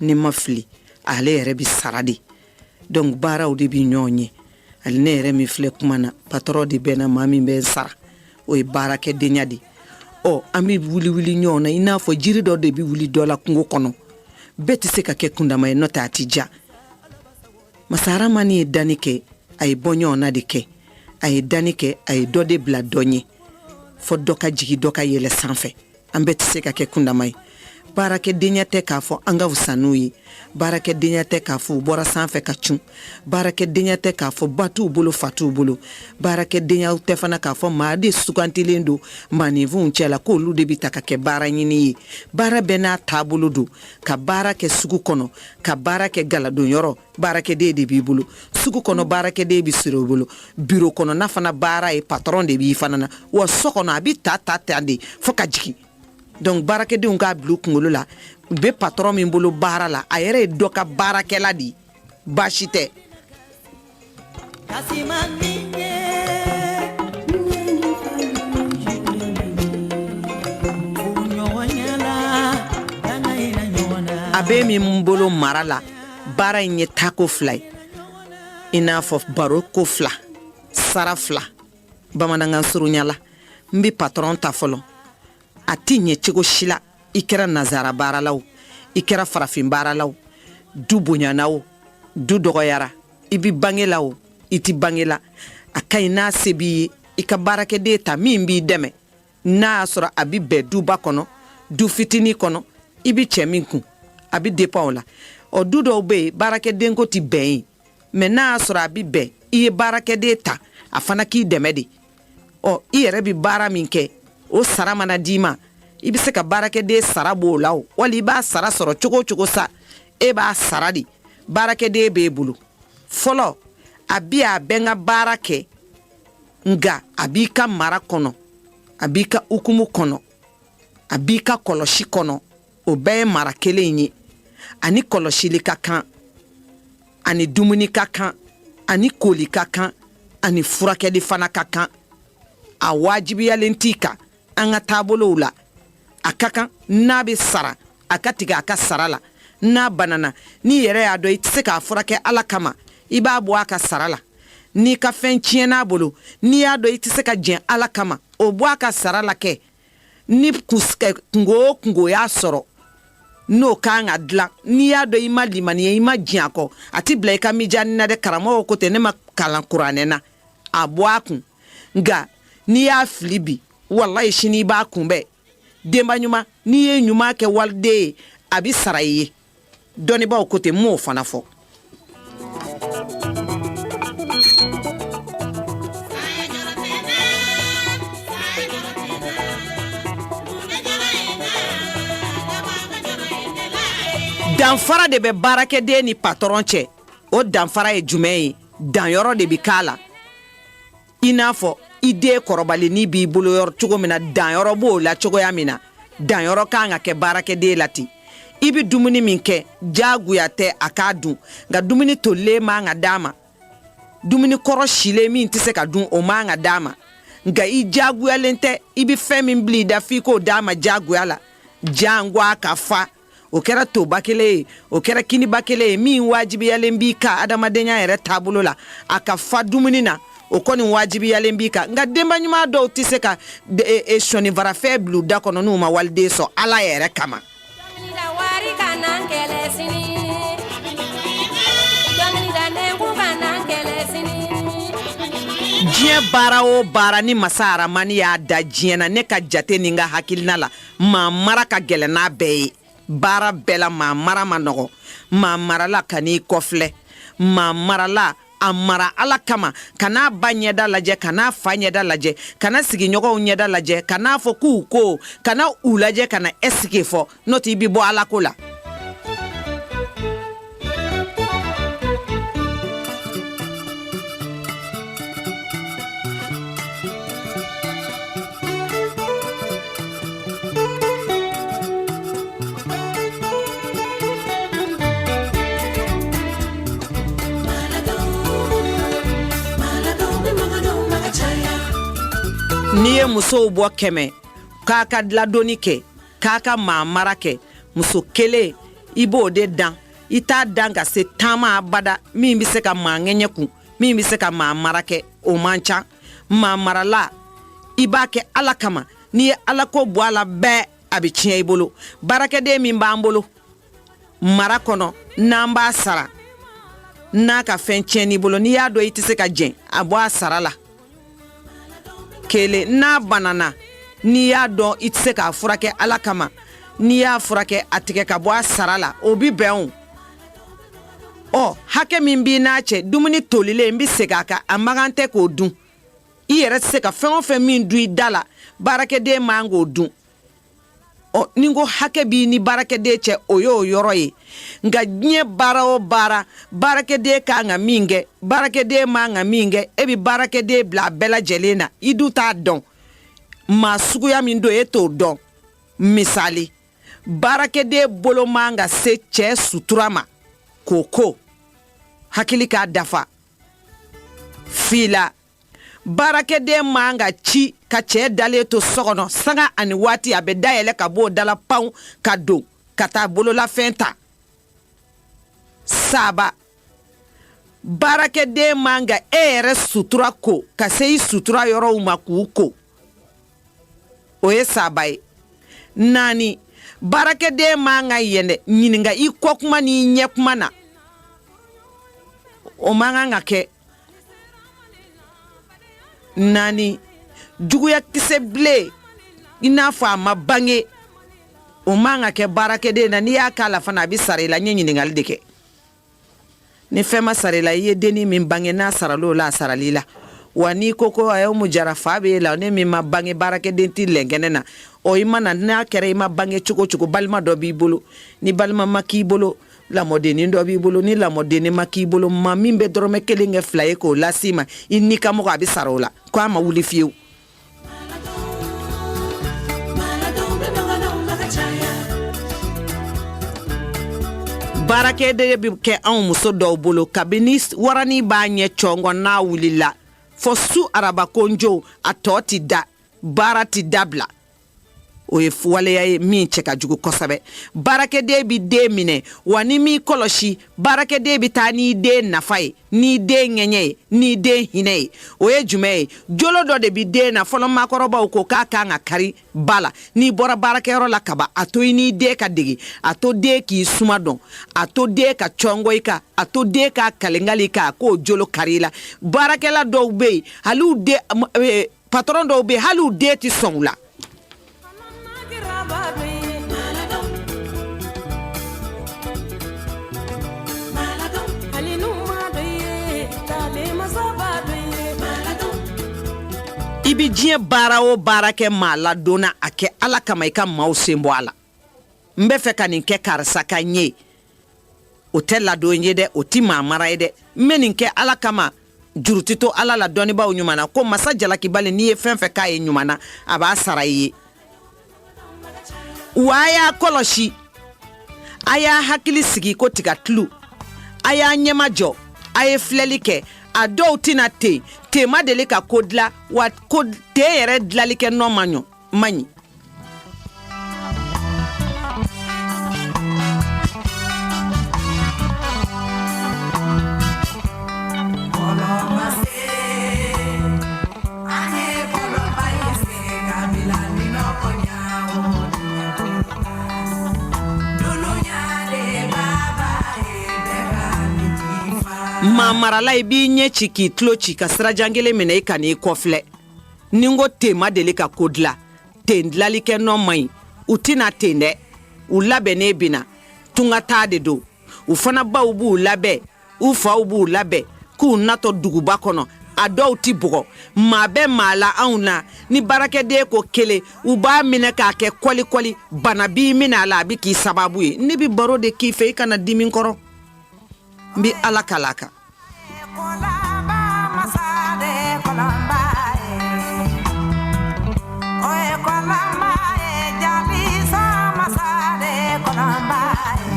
S5: Ni ma fili, ale yɛrɛ bɛ sara de. Donc baaraw de bɛ ɲɔgɔn ɲɛ. Hali ne yɛrɛ min filɛ kuma na, patɔrɔn de bɛ n na, maa min bɛ n sara, o ye baarakɛdenya de. Ɔ, an bɛ wuli wuli ɲɔgɔn na i n'a fɔ jiri dɔ de bɛ wuli dɔ la kungo kɔnɔ. Bɛɛ tɛ se ka kɛ kundama ye, n'o tɛ a tɛ ja. Masa Aramani ye danni kɛ, a ye bɔ ɲɔgɔn na de kɛ. A ye danni kɛ, a ye dɔ de bila dɔ ɲɛ, fɔ dɔ ka jigin, dɔ ka yɛlɛ sanfɛ. An bɛɛ tɛ se ka kɛ kundama ye. Baarakɛdenya tɛ k'a fɔ an ka fisa n'u ye. Baarakɛdenya tɛ k'a fɔ u bɔra sanfɛ ka cun. Baarakɛdenya tɛ k'a fɔ ba t'u bolo, fa t'u bolo. Baarakɛdenya tɛ fana k'a fɔ maa de sugantilen don maaninfinw cɛ la k'olu de bɛ ta ka kɛ baara ɲini ye. Baara bɛɛ n'a taabolo don. Ka baara kɛ sugu kɔnɔ, ka baara kɛ galadonyɔrɔ, baarakɛden de b'i bolo. Sugu kɔnɔ baarakɛden bɛ sɔrɔ i bolo. Biro kɔnɔna fana baara ye, patɔrɔn de b'i fana na. Wa so kɔnɔ a bɛ ta ta ta de fo ka jigin. Donc baarakɛdenw k'a bila u kunkolo la, u bɛ patɔrɔn min bolo baara la, a yɛrɛ ye dɔ ka baarakɛla de ye, baasi tɛ. A bɛ min bolo mara la, baara in ye taako fila ye, i n'a fɔ baro ko fila, sara fila. Bamanankan surunya la, n bɛ patɔrɔn ta fɔlɔ. A tɛ ɲɛ cogo si la, i kɛra nazara baarala o, i kɛra farafin baarala o, du bonyana o, du dɔgɔyara, i bɛ bange la o, i tɛ bange la, a ka ɲi n'a se b'i ye, i ka baarakɛden ta min b'i dɛmɛ. N'a y'a sɔrɔ a bɛ bɛn duba kɔnɔ, du fitinin kɔnɔ, i bɛ cɛ min kun, a bɛ dépend o la. Ɔ, du dɔw bɛ yen, baarakɛdenko tɛ bɛn yen. Mais n'a y'a sɔrɔ a bɛ bɛn i ye baarakɛden ta, a fana k'i dɛmɛ de. Ɔ, i yɛrɛ bɛ baara min kɛ, o sara mana d'i ma, i bɛ se ka baarakɛden sara b'o la o, wali i b'a sara sɔrɔ cogo o cogo sa, e b'a sara de. Baarakɛden b'e bolo fɔlɔ, a bi a bɛ n ka baara kɛ, nka a b'i ka mara kɔnɔ, a b'i ka hukumu kɔnɔ, a b'i ka kɔlɔsi kɔnɔ. O bɛɛ ye mara kelen in ye. Ani kɔlɔsili ka kan, ani dumuni ka kan, ani koli ka kan, ani furakɛli fana ka kan. A wajibiyalen t'i kan an ka taabolow la. A ka kan n'a bɛ sara, a ka tigɛ a ka sara la. N'a banana, n'i yɛrɛ y'a dɔn i tɛ se k'a furakɛ, Ala kama, i b'a bɔ a ka sara la. N'i ka fɛn tiɲɛn'a bolo, n'i y'a dɔn i tɛ se ka jɛn, Ala kama, o bɔ a ka sara la kɛ. Ni kunko o kunko y'a sɔrɔ n'o kan ka dilan, n'i y'a dɔn i ma limaniya, i ma jɛn a kɔ, a ti bila i ka mijani na dɛ. Karamɔgɔ ko ten, ne ma kalan kuranɛ na, a bɔ a kun. Nka n'i y'a fili bi, walayi, sini i b'a kunbɛn. Denba ɲuman, n'i ye ɲuman kɛ waliden ye, a bɛ sara i ye. Dɔnnibaaw ko ten, n m'o fana fɔ. Danfara de bɛ baarakɛden ni patɔrɔn cɛ. O danfara ye jumɛn ye? Danyɔrɔ de bɛ k'a la. I n'a fɔ i den kɔrɔbalennin b'i bolo yɔrɔ cogo min na, danyɔrɔ b'o la cogoya min na, danyɔrɔ kan ka kɛ baarakɛden la ten. I bɛ dumuni min kɛ, diyagoya tɛ a k'a dun, nka dumuni tolilen man ka d'a ma, dumuni kɔrɔ silen min tɛ se ka dun, o man ka d'a ma. Nka i diyagoyalen tɛ i bɛ fɛn min bila i da f'i k'o d'a ma diyagoya la, jango a ka fa. O kɛra toba kelen ye, o kɛra kiniba kelen ye, min wajibiyalen b'i kan adamadenya yɛrɛ taabolo la, a ka fa dumuni na, o kɔni wajibiyalen b'i kan. Nka denba ɲuman dɔw tɛ se ka e, e, sɔninfarafɛn bil'u da kɔnɔ n'u ma waliden sɔn Ala yɛrɛ kama. Diɲɛ baara o baara ni masa aramani y'a da diɲɛ na, ne ka jate ni n ka hakilina la, maa mara ka gɛlɛn n'a bɛɛ ye. Baara bɛɛ la, maa mara man nɔgɔ. Maa marala, kan'i kɔfilɛ. Maa marala, a mara Ala kama. Kan'a ba ɲɛda lajɛ, kan'a fa ɲɛda lajɛ, kana sigiɲɔgɔnw ɲɛda lajɛ, kan'a fɔ k'u ko, kana u lajɛ, kana ɛsike fɔ, n'o tɛ i bɛ bɔ Ala ko la. N'i ye musow bɔ 100 k'a ka diladonni kɛ, k'a ka maa mara kɛ, muso kelen i b'o de dan. I t'a dan ka se taama abada. Min bɛ se ka maa ŋɛɲɛ kun, min bɛ se ka maa mara kɛ, o man ca. Maa marala, i b'a kɛ Ala kama. N'i ye Ala ko bɔ a la bɛɛ, a bɛ tiɲɛ i bolo. Baarakɛden min b'an bolo mara kɔnɔ, n'an b'a sara, n'a ka fɛn tiɲɛn'i bolo, n'i y'a dɔn i tɛ se ka jɛn, a bɔ a sara la. Kelen, n'a banana, n'i y'a dɔn i tɛ se k'a furakɛ, Ala kama, n'i y'a furakɛ, a tigɛ ka bɔ a sara la, o bi bɛn. O ɔ hakɛ min b'i n'a cɛ, dumuni tolilen, n bɛ segin a kan, a man kan tɛ k'o dun. I yɛrɛ tɛ se ka fɛn o fɛn min dun i da la, baarakɛden man k'o dun. Ɔ, ni n ko hakɛ b'i ni baarakɛden cɛ, o y'o yɔrɔ ye. Nka diɲɛ baara o baara, baarakɛden kan ka min kɛ, baarakɛden man ka min kɛ, e bɛ baarakɛden bila a bɛɛ lajɛlen na. I dun t'a dɔn maa suguya min don, e t'o dɔn. Misali, baarakɛden bolo man ka se cɛ sutura ma k'o ko hakili k'a dafa. Fila, baarakɛden man ka ci ka cɛ dalen to so kɔnɔ sanga ani waati, a bɛ dayɛlɛ ka b'o da la panw ka don ka taa bololafɛn ta. Saba, baarakɛden man ka e yɛrɛ sutura ko ka se i sutura yɔrɔw ma k'u ko. O ye saba ye. Naani, baarakɛden man ka yɛlɛ ɲininka i kɔkuma n'i ɲɛkuma na, o man kan ka kɛ. Naani, juguya kisɛ bilen i n'a fɔ a ma bange, o man ka kɛ baarakɛden na. N'i y'a k'a la fana, a bɛ sara i la. N ye ɲininkali de kɛ. Ni fɛn ma sara i la, i ye dennin min bange, n'a saral'o la, a saral'i la. Wa n'i ko ko a Umu Jara fa b'e la, ne min ma bange, baarakɛden tɛ lɛnkɛnɛ na. Ɔ, i mana n'a kɛra i ma bange cogo cogo, balima dɔ b'i bolo. Ni balima ma k'i bolo, lamɔdennin dɔ b'i bolo. Ni lamɔdennin ma k'i bolo, maa min bɛ dɔrɔmɛ kelen kɛ fila ye k'o las'i ma, i ni ka mɔgɔ, a bɛ sara o la, ko a ma wuli fiyewu. Baarakɛden bɛ kɛ anw muso dɔw bolo, kabini warani b'a ɲɛ cɔngɔ n'a wulila fɔ su araba konjo, a tɔ ti da, baara ti dabila. O ye waleya ye min cɛ ka jugu kosɛbɛ. Baarakɛden bɛ den minɛ wa, ni m'i kɔlɔsi, baarakɛden bɛ taa n'i den nafa ye, n'i den ŋɛɲɛ ye, n'i den hinɛ ye. O ye jumɛn ye? Jolo dɔ de bɛ den na. Fɔlɔ maakɔrɔbaw ko k'a kan ka kari ba la. N'i bɔra baarakɛyɔrɔ la kaban, a to i n'i den ka dege, a to den k'i suma dɔn, a to den ka cɔngɔ i kan, a to den ka kalengali kan, k'o jolo kari i la. Baarakɛla dɔw bɛ yen, hali u den, patɔrɔn dɔw bɛ yen, hali u den tɛ sɔn u la. I bɛ diɲɛ baara o baara kɛ maa ladonna, a kɛ Ala kama, i ka maaw sen bɔ a la. N bɛ fɛ ka nin kɛ karisa ka ɲɛ, o tɛ ladon ye dɛ, o tɛ maa mara ye dɛ. N bɛ nin kɛ Ala kama, juru tɛ to Ala la. Dɔnnibaaw ɲuman na ko masa jalakibali, n'i ye fɛn fɛn k'a ye ɲuman na, a b'a sara i ye. Wa a y'a kɔlɔsi, a y'a hakili sigi ko tiga tulu, a y'a ɲɛmajɔ, a ye filɛli kɛ. A dɔw tɛna ten ten ma deli ka ko dilan wa, ko te yɛrɛ dilanli kɛ nɔ ma ɲɔ man ɲi. Maa marala, i b'i ɲɛ ci k'i tulo ci ka sirajan kelen minɛ, i kan'i kɔfilɛ. Ni n ko ten ma deli ka ko dilan, ten dilanli kɛ nɔ man ɲi. U tɛna ten dɛ, u labɛnnen bɛ na tunga taa de don. U fana baw b'u labɛn, u faw b'u labɛn k'u natɔ duguba kɔnɔ. A dɔw ti bugɔ. Maa bɛ maa la anw na, ni baarakɛden ko kelen, u b'a minɛ k'a kɛ kɔlikɔli. Bana b'i minɛ a la, a bɛ k'i sababu ye. Ne bɛ baro de k'i fɛ, i kana dimi kɔrɔ. N bɛ Ala kala kan.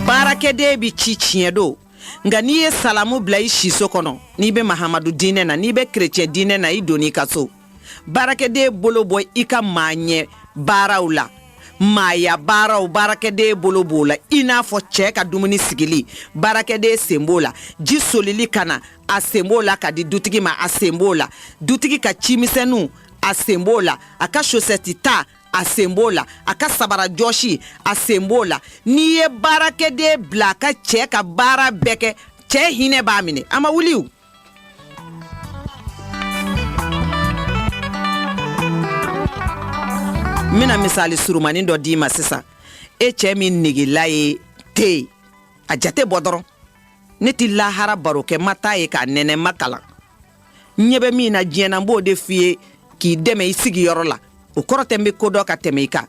S5: Baarakɛden bɛ ci, tiɲɛ don, nka n'i ye salamu bila i siso kɔnɔ, n'i bɛ Mahamadu diinɛ na, n'i bɛ kerecɛn diinɛ na, i donn'i ka so. Baarakɛden bolo bɔ i ka maa ɲɛ baaraw la, maaya baaraw, baarakɛden bolo b'o la. I n'a fɔ cɛ ka dumuni sigili, baarakɛden sen b'o la. Ji solili ka na, a sen b'o la ka di dutigi ma, a sen b'o la. Dutigi ka cimisɛnninw, a sen b'o la. A ka sosɛti ta, a sen b'o la. A ka sabara jɔsi, a sen b'o la. N'i ye baarakɛden bila a ka cɛ ka baara bɛɛ kɛ, cɛ hinɛ b'a minɛ, a ma wuli o. N bɛna misali surumanin dɔ d'i ma sisan. E cɛ min negela ye te ye, a jate bɔ dɔrɔn. Ne tɛ lahara baro kɛ, ma taa ye k'a nɛnɛ, ma kalan. N ɲɛ bɛ min na diɲɛ na, n b'o de f'i ye k'i dɛmɛ i sigiyɔrɔ la. O kɔrɔ tɛ n bɛ ko dɔn ka tɛmɛ i kan.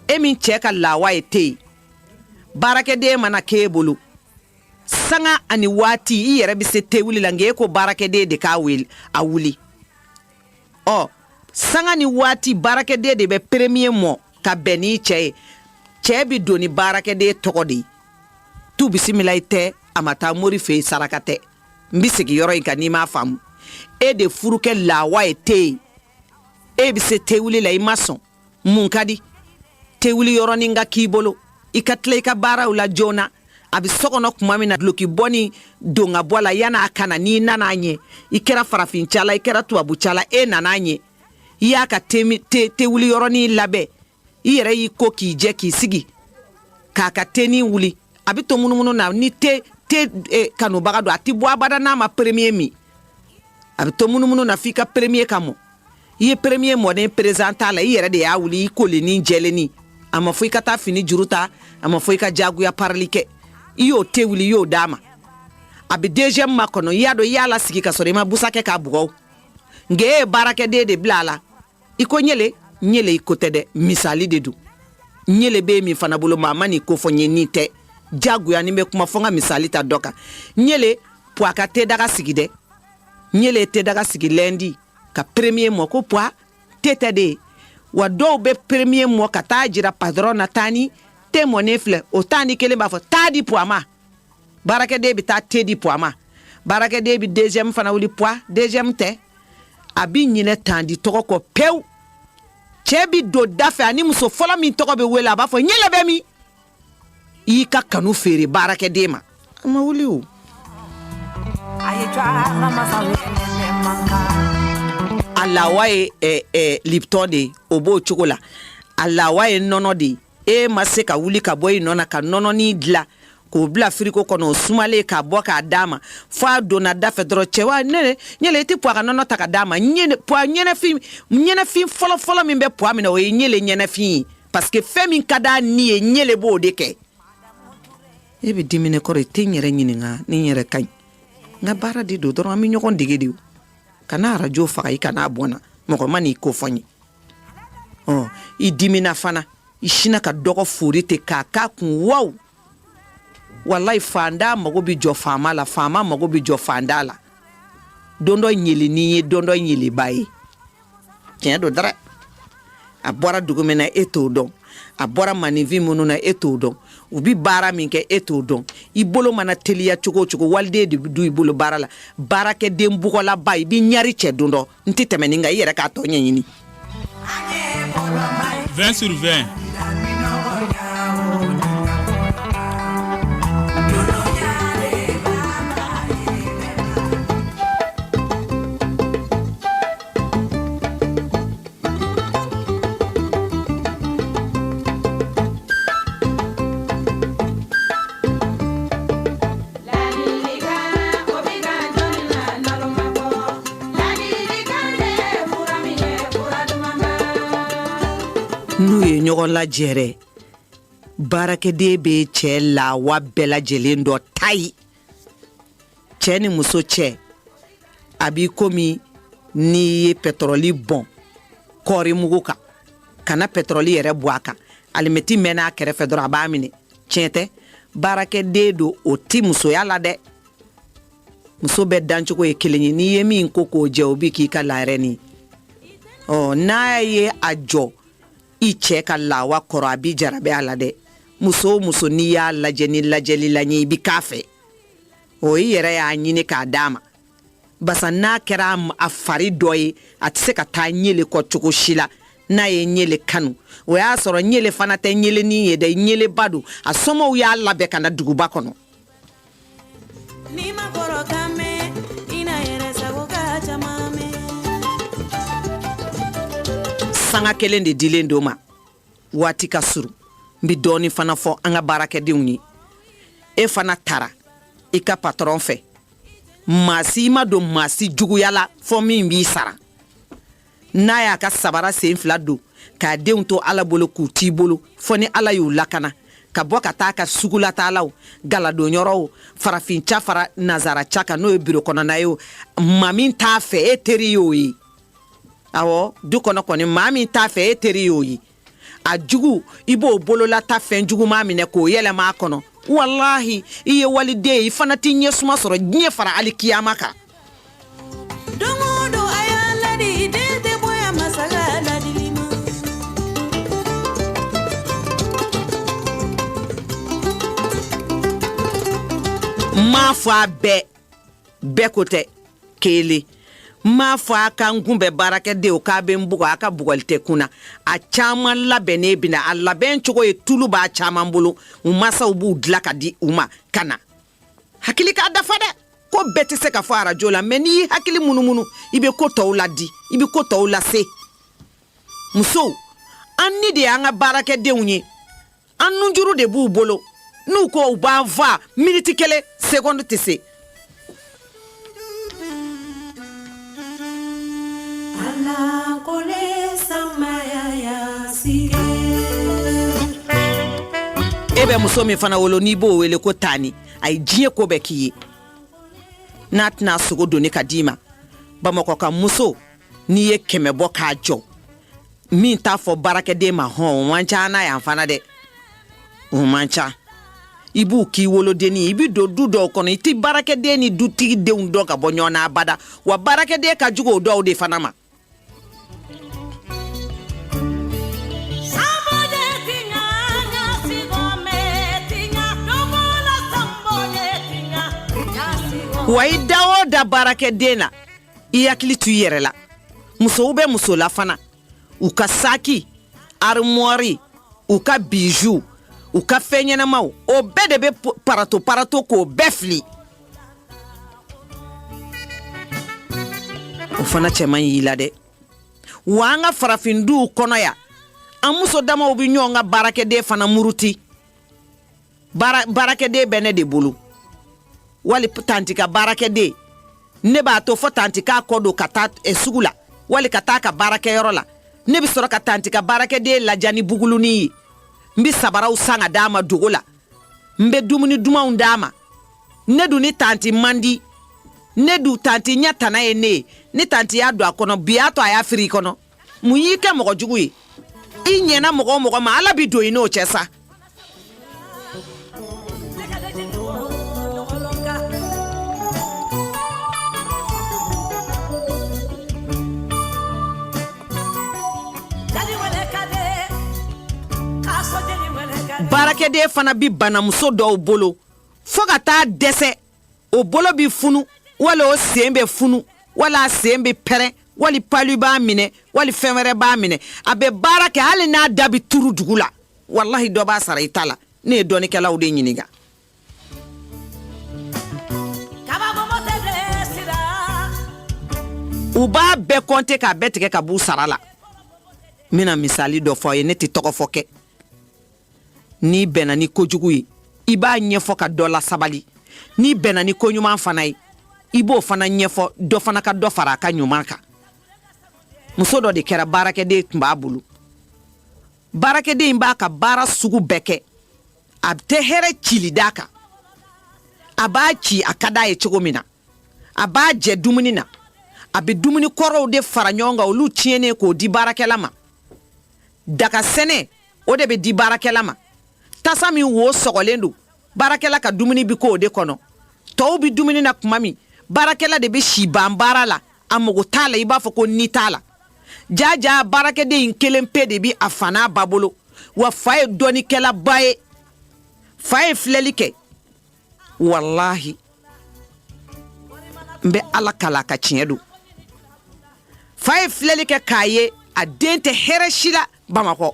S5: E min cɛ ka lawa ye te ye, baarakɛden mana k'e bolo, sanga ani waati i yɛrɛ bɛ se te wuli la, nka e ko baarakɛden de k'a wuli, a wuli. Ɔ, sanga ni waati baarakɛden de bɛ premier mɔ ka bɛn n'i cɛ ye. Cɛ bɛ don ni baarakɛden tɔgɔ de ye. Tu bisimila, i tɛ a ma taa mori fɛ yen, saraka tɛ. N bɛ segin yɔrɔ in kan n'i m'a faamu. E de furukɛ lawa ye te ye, e bɛ se te wuli la, i ma sɔn. Mun ka di? Te wuli yɔrɔnin ka k'i bolo, i ka tila i ka baaraw la joona. A bɛ so kɔnɔ tuma min na, duloki bɔ ni don ka bɔ la, yan'a ka na, n'i nana a ɲɛ, i kɛra farafin cala, i kɛra tubabu cala, e nana a ɲɛ, i y'a ka te wuli yɔrɔnin labɛn, i yɛrɛ y'i ko k'i jɛ k'i sigi k'a ka tenin wuli. A bɛ to munumunu na. Ni te te kanubaga don, a tɛ bɔ abada n'a ma premier min. A bɛ to munumunu na f'i ka premier ka mɔ. I ye premier mɔden présenter a la, i yɛrɛ de y'a wuli, i kolenni jɛlenni. A ma fɔ i ka taa fini juru ta, a ma fɔ i ka jagoya parili kɛ. I y'o te wuli, i y'o d'a ma. A bɛ deuxième makɔnɔ. I y'a dɔn, i y'a lasigi ka sɔrɔ i ma busakɛ k'a bugɔ. Nka e ye baarakɛden de bila a la. I ko ɲele ɲele, i ko tɛ dɛ, misali de don. Ɲele bɛ min fana bolo, maa ma n'i ko fɔ n ye, ni tɛ jagoya ni bɛ kuma fɔ n ka misali ta dɔ kan. Ɲele, Puwa ka tedaga sigi dɛ. Ɲele ye tedaga sigi lundi ka premier mɔ, ko Puwa te tɛ de ye wa. Dɔw bɛ premier mɔ ka taa jira patron na, taa ni te mɔnen filɛ. O taa ni kelen b'a fɔ taa di Puwa ma. Baarakɛden bɛ taa te di Puwa ma. Baarakɛden bɛ deuxième fana wuli, Puwa deuxième tɛ. A bɛ ɲinɛ tandi tɔgɔ kɔ pewu. Cɛ bi don da fɛ, ani muso fɔlɔ min tɔgɔ bɛ wele, a b'a fɔ ɲɛlɛ bɛ min. I y'i ka kanu feere baarakɛden ma, a ma wuli o. A lawa ye Lipton de ye, o b'o cogo la. A lawa ye nɔnɔ de ye. E ma se ka wuli ka bɔ i nɔ na ka nɔnɔnin dilan k'o bila frigo kɔnɔ, o sumalen, k'a bɔ k'a d'a ma. Fo a donna da fɛ dɔrɔn, cɛ wa ne ɲɛlɛ, i tɛ Puwa ka nɔnɔ ta ka d'a ma. Puwa ɲɛnɛfin, ɲɛnɛfin fɔlɔfɔlɔ min bɛ Puwa minɛ, o ye ɲɛlɛ ɲɛnɛfin ye, parce que fɛn min ka d'a ni ye, ɲɛlɛ b'o de kɛ. E bɛ dimi ne kɔrɔ, i tɛ n yɛrɛ ɲininka ni n yɛrɛ ka ɲi. N ka baara de don dɔrɔn, an bɛ ɲɔgɔn dege de. Kana arajo faga, i kana bɔ n na, mɔgɔ ma n'i ko fɔ n ye. Ɔ, i dimina fana, i sinna ka dɔgɔ foori ten k'a k'a kun waw. Walayi, faantan mago bɛ jɔ faama la, faama mago bɛ jɔ faantan la. Don dɔ ɲelinin ye, don dɔ ɲeleba ye. Tiɲɛ don dɛrɛ. A bɔra dugu min na, e t'o dɔn. A bɔra maninfin minnu na, e t'o dɔn. U bi baara min kɛ, e t'o dɔn. I bolo mana teliya cogo o cogo, waliden de bɛ don i bolo baara la. Baarakɛden bugɔlaba, i bɛ ɲari cɛ don dɔ. N tɛ tɛmɛ nin kan, i yɛrɛ k'a tɔ ɲɛɲini.
S2: 20 sur 20.
S5: N'u ye ɲɔgɔn lajɛrɛ, baarakɛden bɛ cɛ lawa bɛɛ lajɛlen dɔ tayi. Cɛ ni muso cɛ, a b'i komi n'i ye pɛtɔrɔli bɔn kɔɔri mugu kan, kana pɛtɔrɔli yɛrɛ bɔ a kan, alimɛti mɛnna a kɛrɛfɛ dɔrɔn, a b'a minɛ. Tiɲɛ tɛ, baarakɛden don, o ti musoya la dɛ. Muso bɛɛ dancogo ye kelen ye. N'i ye min ko k'o jɛ, o bi k'i ka laɛrɛni. Ɔ, n'a ye a jɔ i cɛ ka lawa kɔrɔ, a b'i jarabi a la dɛ. Muso o muso, n'i y'a lajɛ ni lajɛli la ɲɛ, i bi k'a fɛ. O i yɛrɛ y'a ɲini k'a d'a ma, basa n'a kɛra a fari dɔ ye, a tɛ se ka taa ɲele kɔ cogo si la. N'a ye ɲele kanu, o y'a sɔrɔ ɲele fana tɛ ɲelenin ye dɛ, ɲeleba don. A somɔgɔw y'a labɛn ka na duguba kɔnɔ.
S7: N'i ma kɔrɔ kan mɛn, i na yɛrɛ sago ka caman mɛn.
S5: Sanga kelen de dilen don ma, waati ka surun. N bɛ dɔɔnin fana fɔ an ka baarakɛdenw ye. E fana tara i ka patɔrɔn fɛ, maa si ma don maa si juguya la fɔ min b'i sara. N'a y'a ka sabara sen fila don k'a denw to Ala bolo k'u t'i bolo, fɔ ni Ala y'u lakana ka bɔ ka taa ka sugulatalaw galadonyɔrɔw farafin ca fara nazara ca kan, n'o ye biro kɔnɔna ye o, maa min t'a fɛ, e teri y'o ye. Awɔ, du kɔnɔ kɔni, maa min t'a fɛ, e teri y'o ye. A jugu, i b'o bololata fɛn juguman minɛ k'o yɛlɛma a kɔnɔ. Walahi, i ye waliden ye, i fana t'i ɲɛsuma sɔrɔ diɲɛ fara alikiyama kan.
S7: Don o don a y'a ladi, den tɛ bonya masa ka ladili ma.
S5: N m'a fɔ a bɛɛ bɛɛ ko tɛ kelen. N m'a fɔ a ka n kunbɛn baarakɛdenw k'a bɛ n bugɔ, a ka bugɔli tɛ kunna. A caman labɛnnen bɛ na, a labɛn cogo ye tulu b'a caman bolo, u masaw b'u dilan ka di u ma ka na. Hakili k'a dafa dɛ, ko bɛɛ tɛ se ka fɔ arajo la, mɛ n'i y'i hakili munumunu, i bɛ ko tɔw ladi, i bɛ ko tɔw lase. Musow, an ni de y'an ka baarakɛdenw ye, an nunjuru de b'u bolo. N'u ko u b'an faa miniti kelen, seconde tɛ se. E bɛ muso min fana wolo, n'i b'o wele ko tani, a ye diɲɛ ko bɛɛ k'i ye. N'a tɛna sogo doni ka d'i ma. Bamakɔ ka muso, n'i ye 100 bɔ k'a jɔ, min t'a fɔ baarakɛden ma hɔn, o man ca n'a yan fana dɛ, o man ca. I b'u k'i wolodennin. I bɛ don du dɔw kɔnɔ, i tɛ baarakɛden ni dutigi denw dɔn ka bɔ ɲɔgɔn na abada. Wa baarakɛden ka jugu o dɔw de fana ma. Wa i da o da baarakɛden na, i hakili to i yɛrɛ la. Musow bɛ muso la fana, u ka saki, armoire, u ka bijoux, u ka fɛn ɲɛnamaw, o bɛɛ de bɛ parato parato k'o bɛɛ fili. O fana cɛ man ɲi la dɛ. Wa an ka farafin duw kɔnɔ yan, an muso damaw bɛ ɲɔgɔn ka baarakɛden fana muruti. Baarakɛden bɛ ne de bolo, wali tanti ka baarakɛden, ne b'a to fo tanti k'a kɔ don ka taa sugu la, wali ka taa ka baarakɛyɔrɔ la. Ne bɛ sɔrɔ ka tanti ka baarakɛden laja ni bugulunin ye. N bɛ sabaraw san ka d'a ma dogo la, n bɛ dumuni dumanw d'a ma. Ne dun ni tanti man di, ne dun tanti ɲɛ tana ye ne ye. Ni tanti y'a don a kɔnɔ bi, y'a to a y'a firi i kɔnɔ. Mun y'i kɛ mɔgɔ jugu ye? I ɲɛna mɔgɔ o mɔgɔ ma, Ala bi don i n'o cɛ sa. Baarakɛden fana bi banamuso dɔw bolo fo ka taa dɛsɛ. O bolo bi funu, wali o sen bɛ funu, wala a sen bɛ pɛrɛn, wali palu b'a minɛ, wali fɛn wɛrɛ b'a minɛ. A bɛ baara kɛ hali n'a da bɛ turu dugu la, walahi dɔ b'a sara i ta la. Ne ye dɔnnikɛlaw de ɲininka. U b'a bɛɛ kɔnte k'a bɛɛ tigɛ ka b'u sara la. N bɛna misali dɔ fɔ aw ye, ne tɛ tɔgɔ fɔ kɛ. N'i bɛnna ni kojugu ye, i b'a ɲɛfɔ ka dɔ la sabali. N'i bɛnna ni koɲuman fana ye, i b'o fana ɲɛfɔ, dɔ fana ka dɔ fara a ka ɲuman kan. Muso dɔ de kɛra, baarakɛden tun b'a bolo. Baarakɛden in b'a ka baara sugu bɛɛ kɛ, a tɛ hɛrɛ cili d'a kan. A b'a ci a ka d'a ye cogo min na, a b'a jɛ dumuni na, a bɛ dumuni kɔrɔw de fara ɲɔgɔn kan, olu tiɲɛnen, k'o di baarakɛla ma. Daga sɛnɛ, o de bɛ di baarakɛla ma. Tasa min wo sɔgɔlen don, baarakɛla ka dumuni bɛ k'o de kɔnɔ. Tɔw bɛ dumuni na tuma min, baarakɛla de bɛ si ban baara la, a mago t'a la, i b'a fɔ ko ni t'a la. Jaja, baarakɛden in kelen pe de bɛ a fa n'a ba bolo. Wa fa ye dɔnnikɛlaba ye. Fa ye filɛli kɛ, walahi n bɛ Ala kala ka tiɲɛ don, fa ye filɛli kɛ k'a ye a den tɛ hɛrɛ si la Bamakɔ.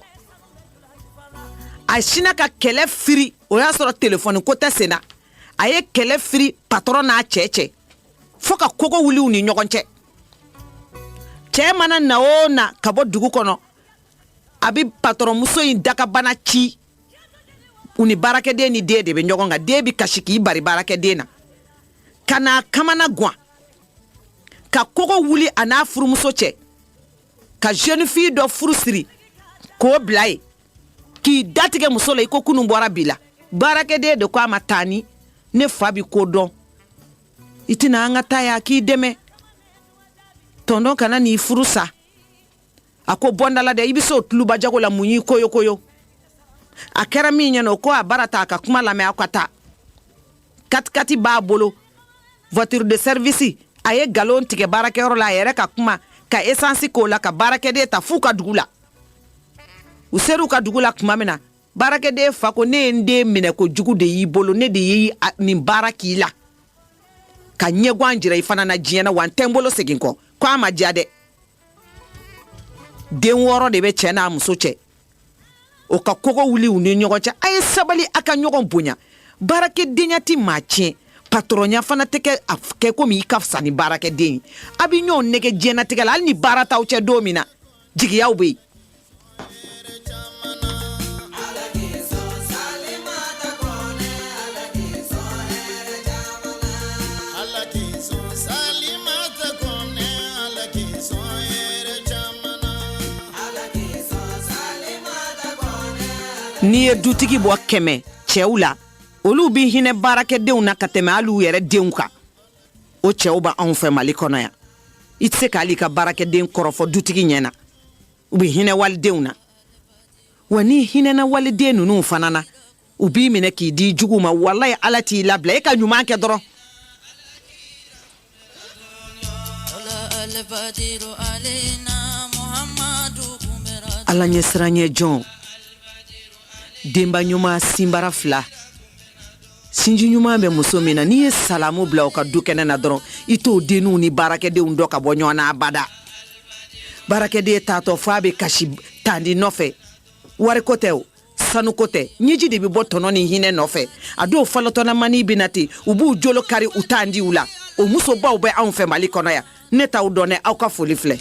S5: A sinna ka kɛlɛ firi. O y'a sɔrɔ telefɔni ko tɛ sen na. A ye kɛlɛ firi patɔrɔn n'a cɛ cɛ fo ka kogo wuli u ni ɲɔgɔn cɛ. Cɛ mana na o na ka bɔ dugu kɔnɔ, a bɛ patɔrɔnmuso in dakabana ci. U ni baarakɛden ni den de bɛ ɲɔgɔn kan. Den bɛ kasi k'i bari baarakɛden na ka n'a kamana gan, ka kogo wuli a n'a furumuso cɛ, ka jeune fille dɔ furu siri k'o bila yen, k'i datigɛ muso la i ko kunun bɔra bi la. Baarakɛden de ko a ma, taa ni ne fa bi ko dɔn, i tɛna an ka taa yan k'i dɛmɛ, tɔntɔn kana n'i furu sa. A ko bɔndala dɛ, i bɛ se o tuluba jago la, mun y'i koyokoyo? A kɛra min ɲɛna, o ko a bara ta a ka kuma lamɛn, aw ka taa. Katikati b'a bolo, voiture de service, a ye nkalon tigɛ baarakɛyɔrɔ la a yɛrɛ ka kuma, ka essence k'o la, ka baarakɛden ta f'u ka dugu la. U ser'u ka dugu la tuma min na, baarakɛden fa ko, ne ye n den minɛ ko jugu de y'i bolo, ne de ye nin baara k'i la ka ɲɛgan jira i fana na diɲɛ na, wa n tɛ n bolo segin kɔ. Ko a ma diya dɛ. Den 6 de bɛ cɛ n'a muso cɛ, o ka kogo wuli u ni ɲɔgɔn cɛ. A ye sabali, a ka ɲɔgɔn bonya. Baarakɛdenya tɛ maa tiɲɛ, patɔrɔnya fana tɛ kɛ a kɛ komi i ka fisa ni baarakɛden ye. A bɛ ɲɔgɔn nɛgɛ diɲɛnatigɛ la, hali ni baara t'aw cɛ don min na, jigiyaw bɛ yen. N'i ye dutigi bɔ 100 cɛw la, olu bɛ hinɛ baarakɛdenw na ka tɛmɛ hali u yɛrɛ denw kan. O cɛw b'anw fɛ Mali kɔnɔ yan. I tɛ se k'ali ka baarakɛden kɔrɔfɔ dutigi ɲɛ na, u bɛ hinɛ walidenw na. Wa n'i hinɛna waliden ninnu fana na, u b'i minɛ k'i di jugu ma. Walayi, Ala t'i labila. E ka ɲuman kɛ dɔrɔn. Ala ɲɛsiranɲɛ jɔn, denba ɲuman, sinbara fila, sinji ɲuman bɛ muso min na, n'i ye salamu bila u ka du kɛnɛ na dɔrɔn, i t'o denninw ni baarakɛdenw dɔn ka bɔ ɲɔgɔn na abada. Baarakɛden taatɔ fo a bɛ kasi tandi nɔfɛ. Wariko tɛ o, sanuko tɛ, ɲɛji de bɛ bɔ tɔnɔ ni hinɛ nɔfɛ. A dɔw falɔtɔnamani bɛ na ten, u b'u jolo kari u tandiw la. O musobaw bɛ anw fɛ Mali kɔnɔ yan. Ne t'aw dɔn dɛ, aw ka foli filɛ.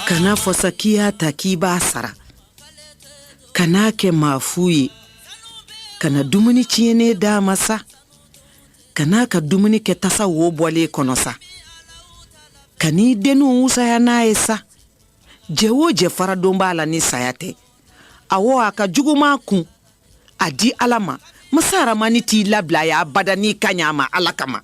S5: Kana fɔ sa k'i y'a ta k'i b'a sara. Kan'a kɛ maa fu ye. Kana dumuni tiɲɛnen d'a ma sa. Kan'a ka dumuni kɛ tasa wo bɔlen kɔnɔ sa. Kan'i denninw wusaya n'a ye sa. Jɛ o jɛ faradon b'a la ni saya tɛ. Awɔ, a ka juguman kun a di Ala ma. Masa Aramani t'i labila a ye abada n'i ka ɲa a ma Ala kama.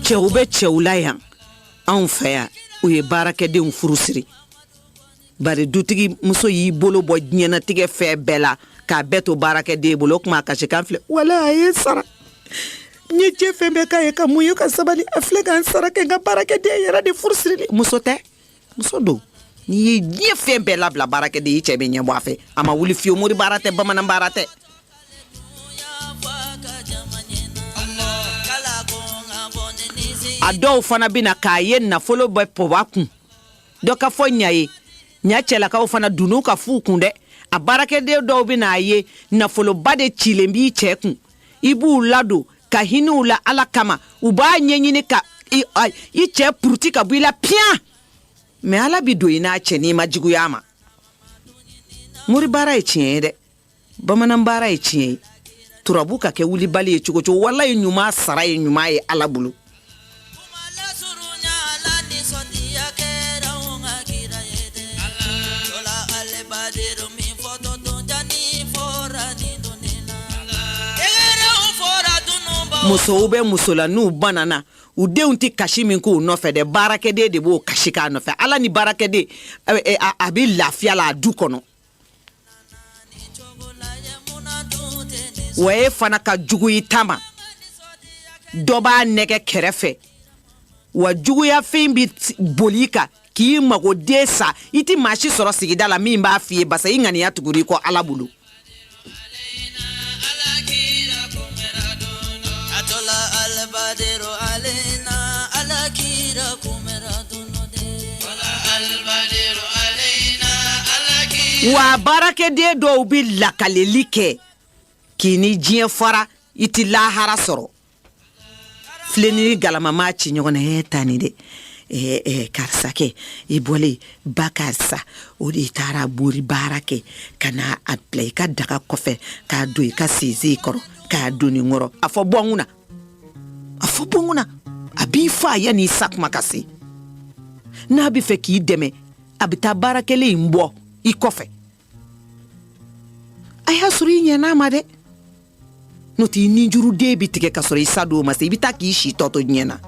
S5: Cɛw bɛ cɛw la yan anw fɛ yan, u ye baarakɛdenw furu siri, bari dutigi muso y'i bolo bɔ diɲɛnatigɛ fɛn bɛɛ la k'a bɛɛ to baarakɛden bolo. O tuma a kasikan filɛ: wala a ye sara, n ye diɲɛ fɛn bɛɛ k'a ye ka muɲu ka sabali, a filɛ ka n sara kɛ n ka baarakɛden yɛrɛ de furu sirili. Muso tɛ, muso don. N'i ye diɲɛ fɛn bɛɛ labila baarakɛden, i cɛ bɛ ɲɛbɔ a fɛ. A ma wuli fiyewu. Mori baara tɛ, bamanan baara tɛ. A dɔw fana bɛ na k'a ye nafolo bɛ pɔba kun, dɔ ka fɔ ɲa ye. Ɲa cɛlakaw fana dunn'u ka f'u kun dɛ. A baarakɛden dɔw bɛ n'a ye nafoloba de cilen b'i cɛ kun, i b'u ladon ka hinɛ u la Ala kama, u b'a ɲɛɲini ka i cɛ puruti ka bɔ i la piyan. Mais Ala bɛ don i n'a cɛ n'i ma juguya a ma. Mori baara ye tiɲɛ ye dɛ, bamanan baara ye tiɲɛ ye. Turabu ka kɛ wulibali ye cogo cogo, walayi, ɲuman sara ye ɲuman ye Ala bolo. Musow bɛ muso la, n'u banana, u denw tɛ kasi min k'u nɔfɛ dɛ, baarakɛden de b'o kasi k'a nɔfɛ. Ala ni baarakɛden a bɛ lafiya la a du kɔnɔ. Wa e fana ka jugu i ta ma, dɔ b'a nɛgɛ kɛrɛfɛ. Wa juguyafɛn bɛ boli i kan k'i mago den sa, i tɛ maa si sɔrɔ sigida la min b'a f'i ye, basa i ŋaniya tugura i kɔ Ala bolo. Wa baarakɛden dɔw bɛ lakaleli kɛ k'i ni diɲɛ fara, i tɛ lahara sɔrɔ. Filen ni galama maa ci ɲɔgɔn na, e ta nin dɛ, karisa kɛ i bɔlen ba karisa, o de taara bori baara kɛ ka na a bila i ka daga kɔfɛ k'a don i ka seze kɔrɔ k'a don nin kɔrɔ. A fɔ bɔ n kunna, a fɔ bɔ n kunna. A b'i fa yanni i sa kuma ka se. N'a bɛ fɛ k'i dɛmɛ, a bɛ taa baarakɛlen in bɔ i kɔfɛ. A y'a sɔrɔ i ɲɛna ma dɛ, n'o tɛ i nijuruden bɛ tigɛ ka sɔrɔ i sa don ma se, i bɛ taa k'i si tɔ to diɲɛ na.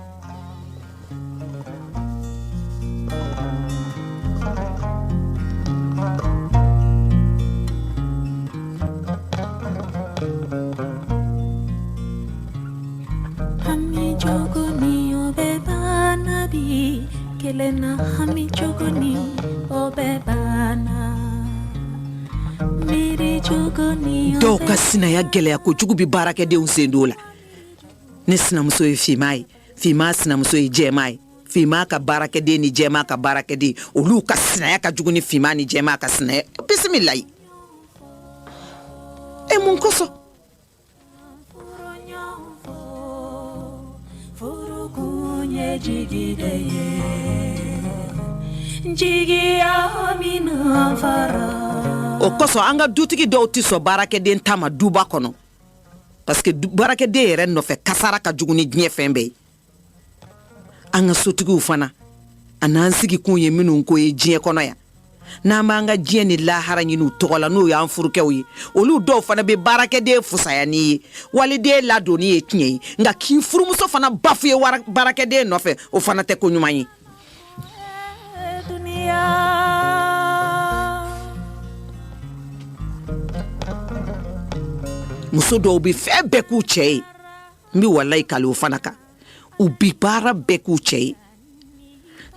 S5: Dɔw ka sinaya gɛlɛya kojugu bɛ baarakɛdenw sen don la. Ne sinamuso ye finman ye, finman sinamuso ye jɛman ye. Finman ka baarakɛden ni jɛman ka baarakɛden, olu ka sinaya ka jugu ni finman ni jɛman ka sinaya. Bisimilayi, e mun kosɔn? O kosɔn an ka dutigi dɔw tɛ sɔn baarakɛden ta ma duba kɔnɔ, parce que baarakɛden yɛrɛ nɔfɛ kasara ka jugu ni diɲɛ fɛn bɛɛ ye. An ka sotigiw fana, a n'an sigikun ye minnu ko ye diɲɛ kɔnɔ yan, n'an b'an ka diɲɛ ni lahara ɲini u tɔgɔ la, n'o y'an furukɛw ye, olu dɔw fana bɛ baarakɛden fusaya n'i ye. Waliden ladonni ye tiɲɛ ye, nka k'i furumuso fana bafuye baarakɛden nɔfɛ, o fana tɛ ko ɲuman ye. Muso dɔw bɛ fɛn bɛɛ k'u cɛ ye, n bɛ walayi kali o fana kan, u bi baara bɛɛ k'u cɛ ye,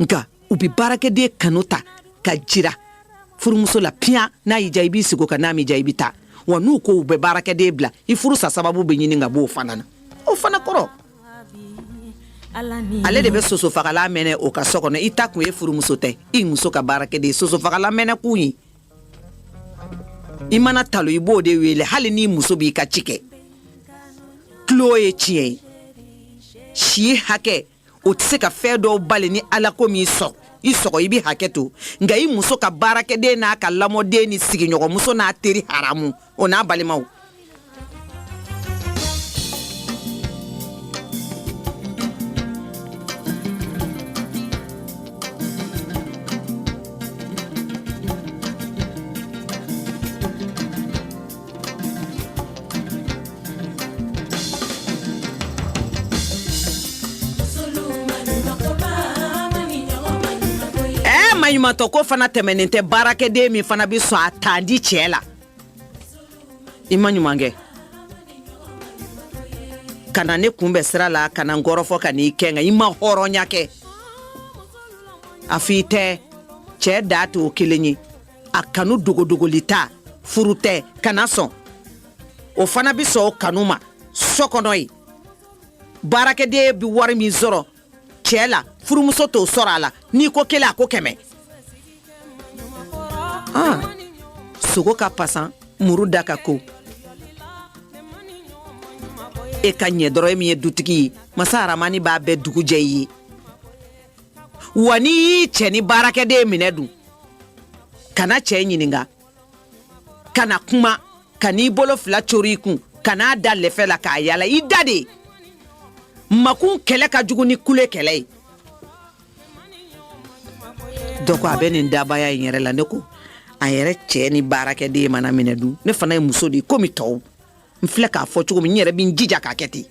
S5: nka u bi baarakɛden kanu ta ka jira furumuso la piyan. N'a y'i diya, i b'i sigi o kan, n'a m'i diya, i bɛ taa. Wa n'u ko u bɛ baarakɛden bila, i furu sa sababu bɛ ɲini ka b'o fana na. O fana kɔrɔ, ale de bɛ sosofagalan mɛnɛ o ka so kɔnɔ. I ta kun ye furumuso tɛ, i muso ka baarakɛden sosofagalan mɛnɛ kun ye. I mana talo, i b'o de wele, hali n'i muso b'i ka ci kɛ. Tulo ye tiɲɛ ye, si hakɛ o tɛ se ka fɛn dɔw bali. Ni ala ko m'i sɔn i sɔgɔ, i bɛ hakɛ to. Nka i muso ka baarakɛden n'a ka lamɔden ni sigiɲɔgɔnmuso n'a teri haramu, o n'a balimaw, maɲumantɔ ko fana tɛmɛnen tɛ. Baarakɛden min fana bɛ sɔn a tandi cɛ la, i ma ɲuman kɛ ka na ne kunbɛn sira la, ka na n kɔrɔfɔ, ka n'i kɛ, nka i ma hɔrɔnya kɛ. A fɔ i tɛ cɛ da t'o kelen ye. A kanu dogodogoli ta furu tɛ, kana sɔn. O fana bɛ sɔn o kanu ma so kɔnɔ yen. Baarakɛden bɛ wari min sɔrɔ cɛ la, furumuso t'o sɔrɔ a la. N'i ko kelen, a ko 100. Ah, sogo ka pasan, muru da ka ko. E ka ɲɛ dɔrɔn, e min ye dutigi ye, masa aramani b'a bɛɛ dugu jɛ i ye. Wa n'i y'i cɛ ni baarakɛden minɛ dun, kana cɛ ɲininka, kana kuma, kan'i bolo fila cori i kun, kan'a da lɛfɛ la k'a yala i da de. Makun kɛlɛ ka jugu ni kule kɛlɛ ye. Dɔ ko a bɛ nin dabaya in yɛrɛ la. Ne ko a yɛrɛ cɛ ni baarakɛden mana minɛ dun, ne fana ye muso de ye komi tɔw. N filɛ k'a fɔ cogo min, n yɛrɛ bɛ n jija k'a kɛ ten.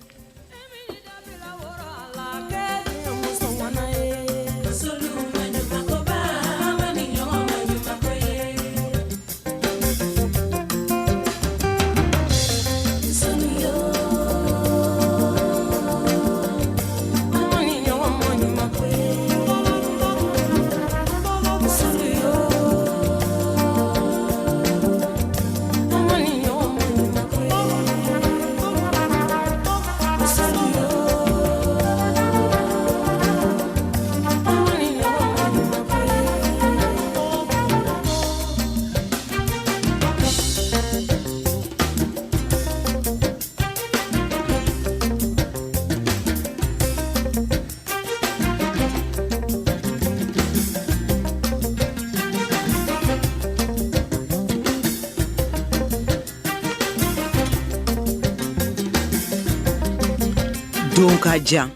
S5: Don ka jan,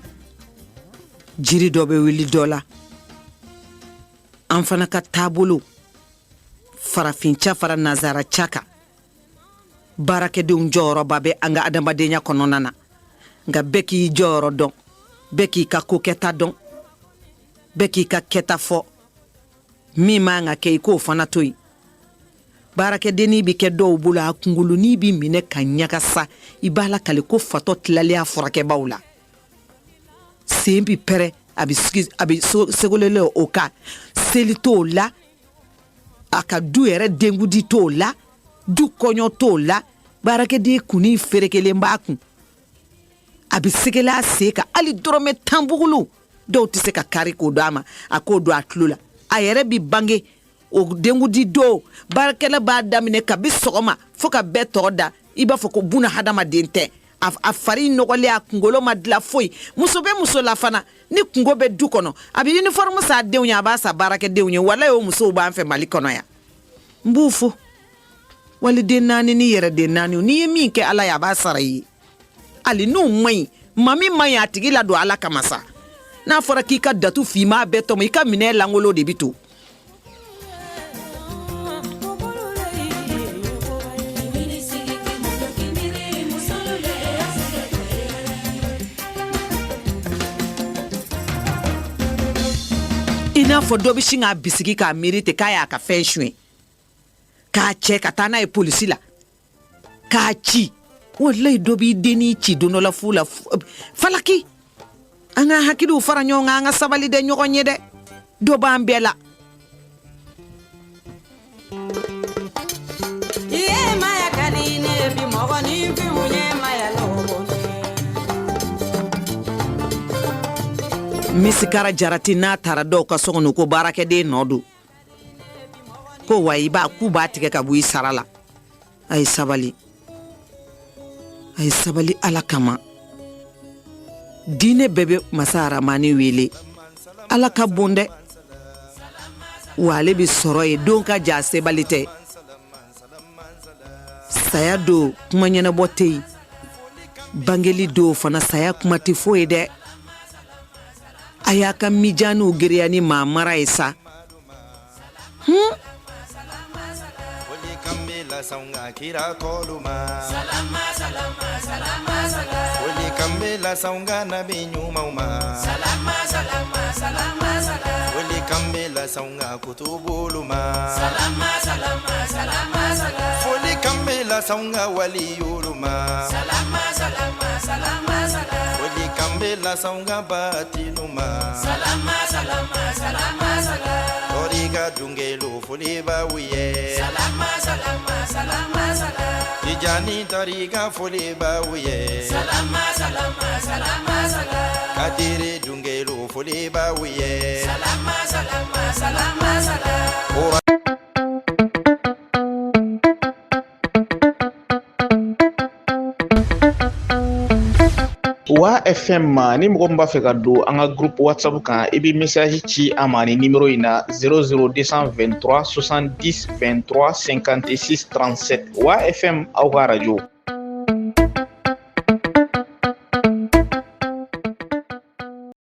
S5: jiri dɔ bɛ wuli dɔ la. An fana ka taabolo, farafin ca fara nazara ca kan, baarakɛdenw jɔyɔrɔba bɛ an ka adamadenya kɔnɔna na. Nka bɛɛ k'i jɔyɔrɔ dɔn, bɛɛ k'i ka kokɛta dɔn, bɛɛ k'i ka kɛta fɔ. Min man ka kɛ, i k'o fana to yen. Baarakɛdennin bɛ kɛ dɔw bolo, a kunkolonin bɛ minɛ ka ɲagasa. I b'a lakali ko fatɔ tilalen a furakɛbaw la, sen bɛ pɛrɛ, a bɛ segolelen o kan. Seli t'o la, a ka du yɛrɛ denkudi t'o la, du kɔɲɔ t'o la. Baarakɛden kunnin ferekelen b'a kun, a bɛ segela a sen kan, hali dɔrɔmɛ 10 bugulu. Dɔw tɛ se ka kari k'o d'a ma, a k'o don a tulo la. A yɛrɛ bi bange o denkundi don, baarakɛla b'a daminɛ kabi sɔgɔma fo ka bɛɛ tɔgɔ da, i b'a fɔ ko buna hadamaden tɛ. A fari nɔgɔlen, a kunkolo ma dilan foyi. Muso bɛ muso la fana, ni kunko bɛ du kɔnɔ, a bɛ uniforme san denw ye, a b'a san baarakɛdenw ye. Walayi, o musow b'an fɛ Mali kɔnɔ yan. N b'u fo. Waliden naani ni yɛrɛden naani, n'i ye min kɛ Ala ye, a b'a sara i ye. Hali n'u man ɲi, maa min man ɲi, a tigi ladon Ala kama sa. N'a fɔra k'i ka datu finman bɛɛ tɔmɔ, i ka minɛn lankolon de bɛ to. I n'a fɔ dɔ bɛ sin k'a bisigi k'a miiri ten k'a y'a ka fɛn suɲɛ, k'a cɛ ka taa n'a ye polisi la, k'a ci. Walayi, dɔ b'i dennin ci don dɔ la fu la. Falaki, an ka hakiliw fara ɲɔgɔn kan, an ka sabali dɛ ɲɔgɔn ye dɛ. Dɔ b'an bɛɛ la. Misikara jarati n'a taara dɔw ka so kɔnɔ ko baarakɛden nɔ don, ko wa i b'a k'u b'a tigɛ ka bɔ i sara la. A ye sabali, a ye sabali Ala kama. Diinɛ bɛɛ bɛ masa aramani wele. Ala ka bon dɛ, wa ale bɛ sɔrɔ yen don ka ja, sebali tɛ. Saya don kuma ɲɛnabɔ tɛ yen, bangeli don fana saya kuma tɛ foyi ye dɛ. A y'a ka mijaniw giriya ni maa mara ye sa.
S8: Wa FM, ni mɔgɔ min b'a fɛ ka don an ka groupe WhatsApp kan, i bɛ message ci an ma ni numéro in na: 00223 70 23 56 37. Wa FM, aw ka radio.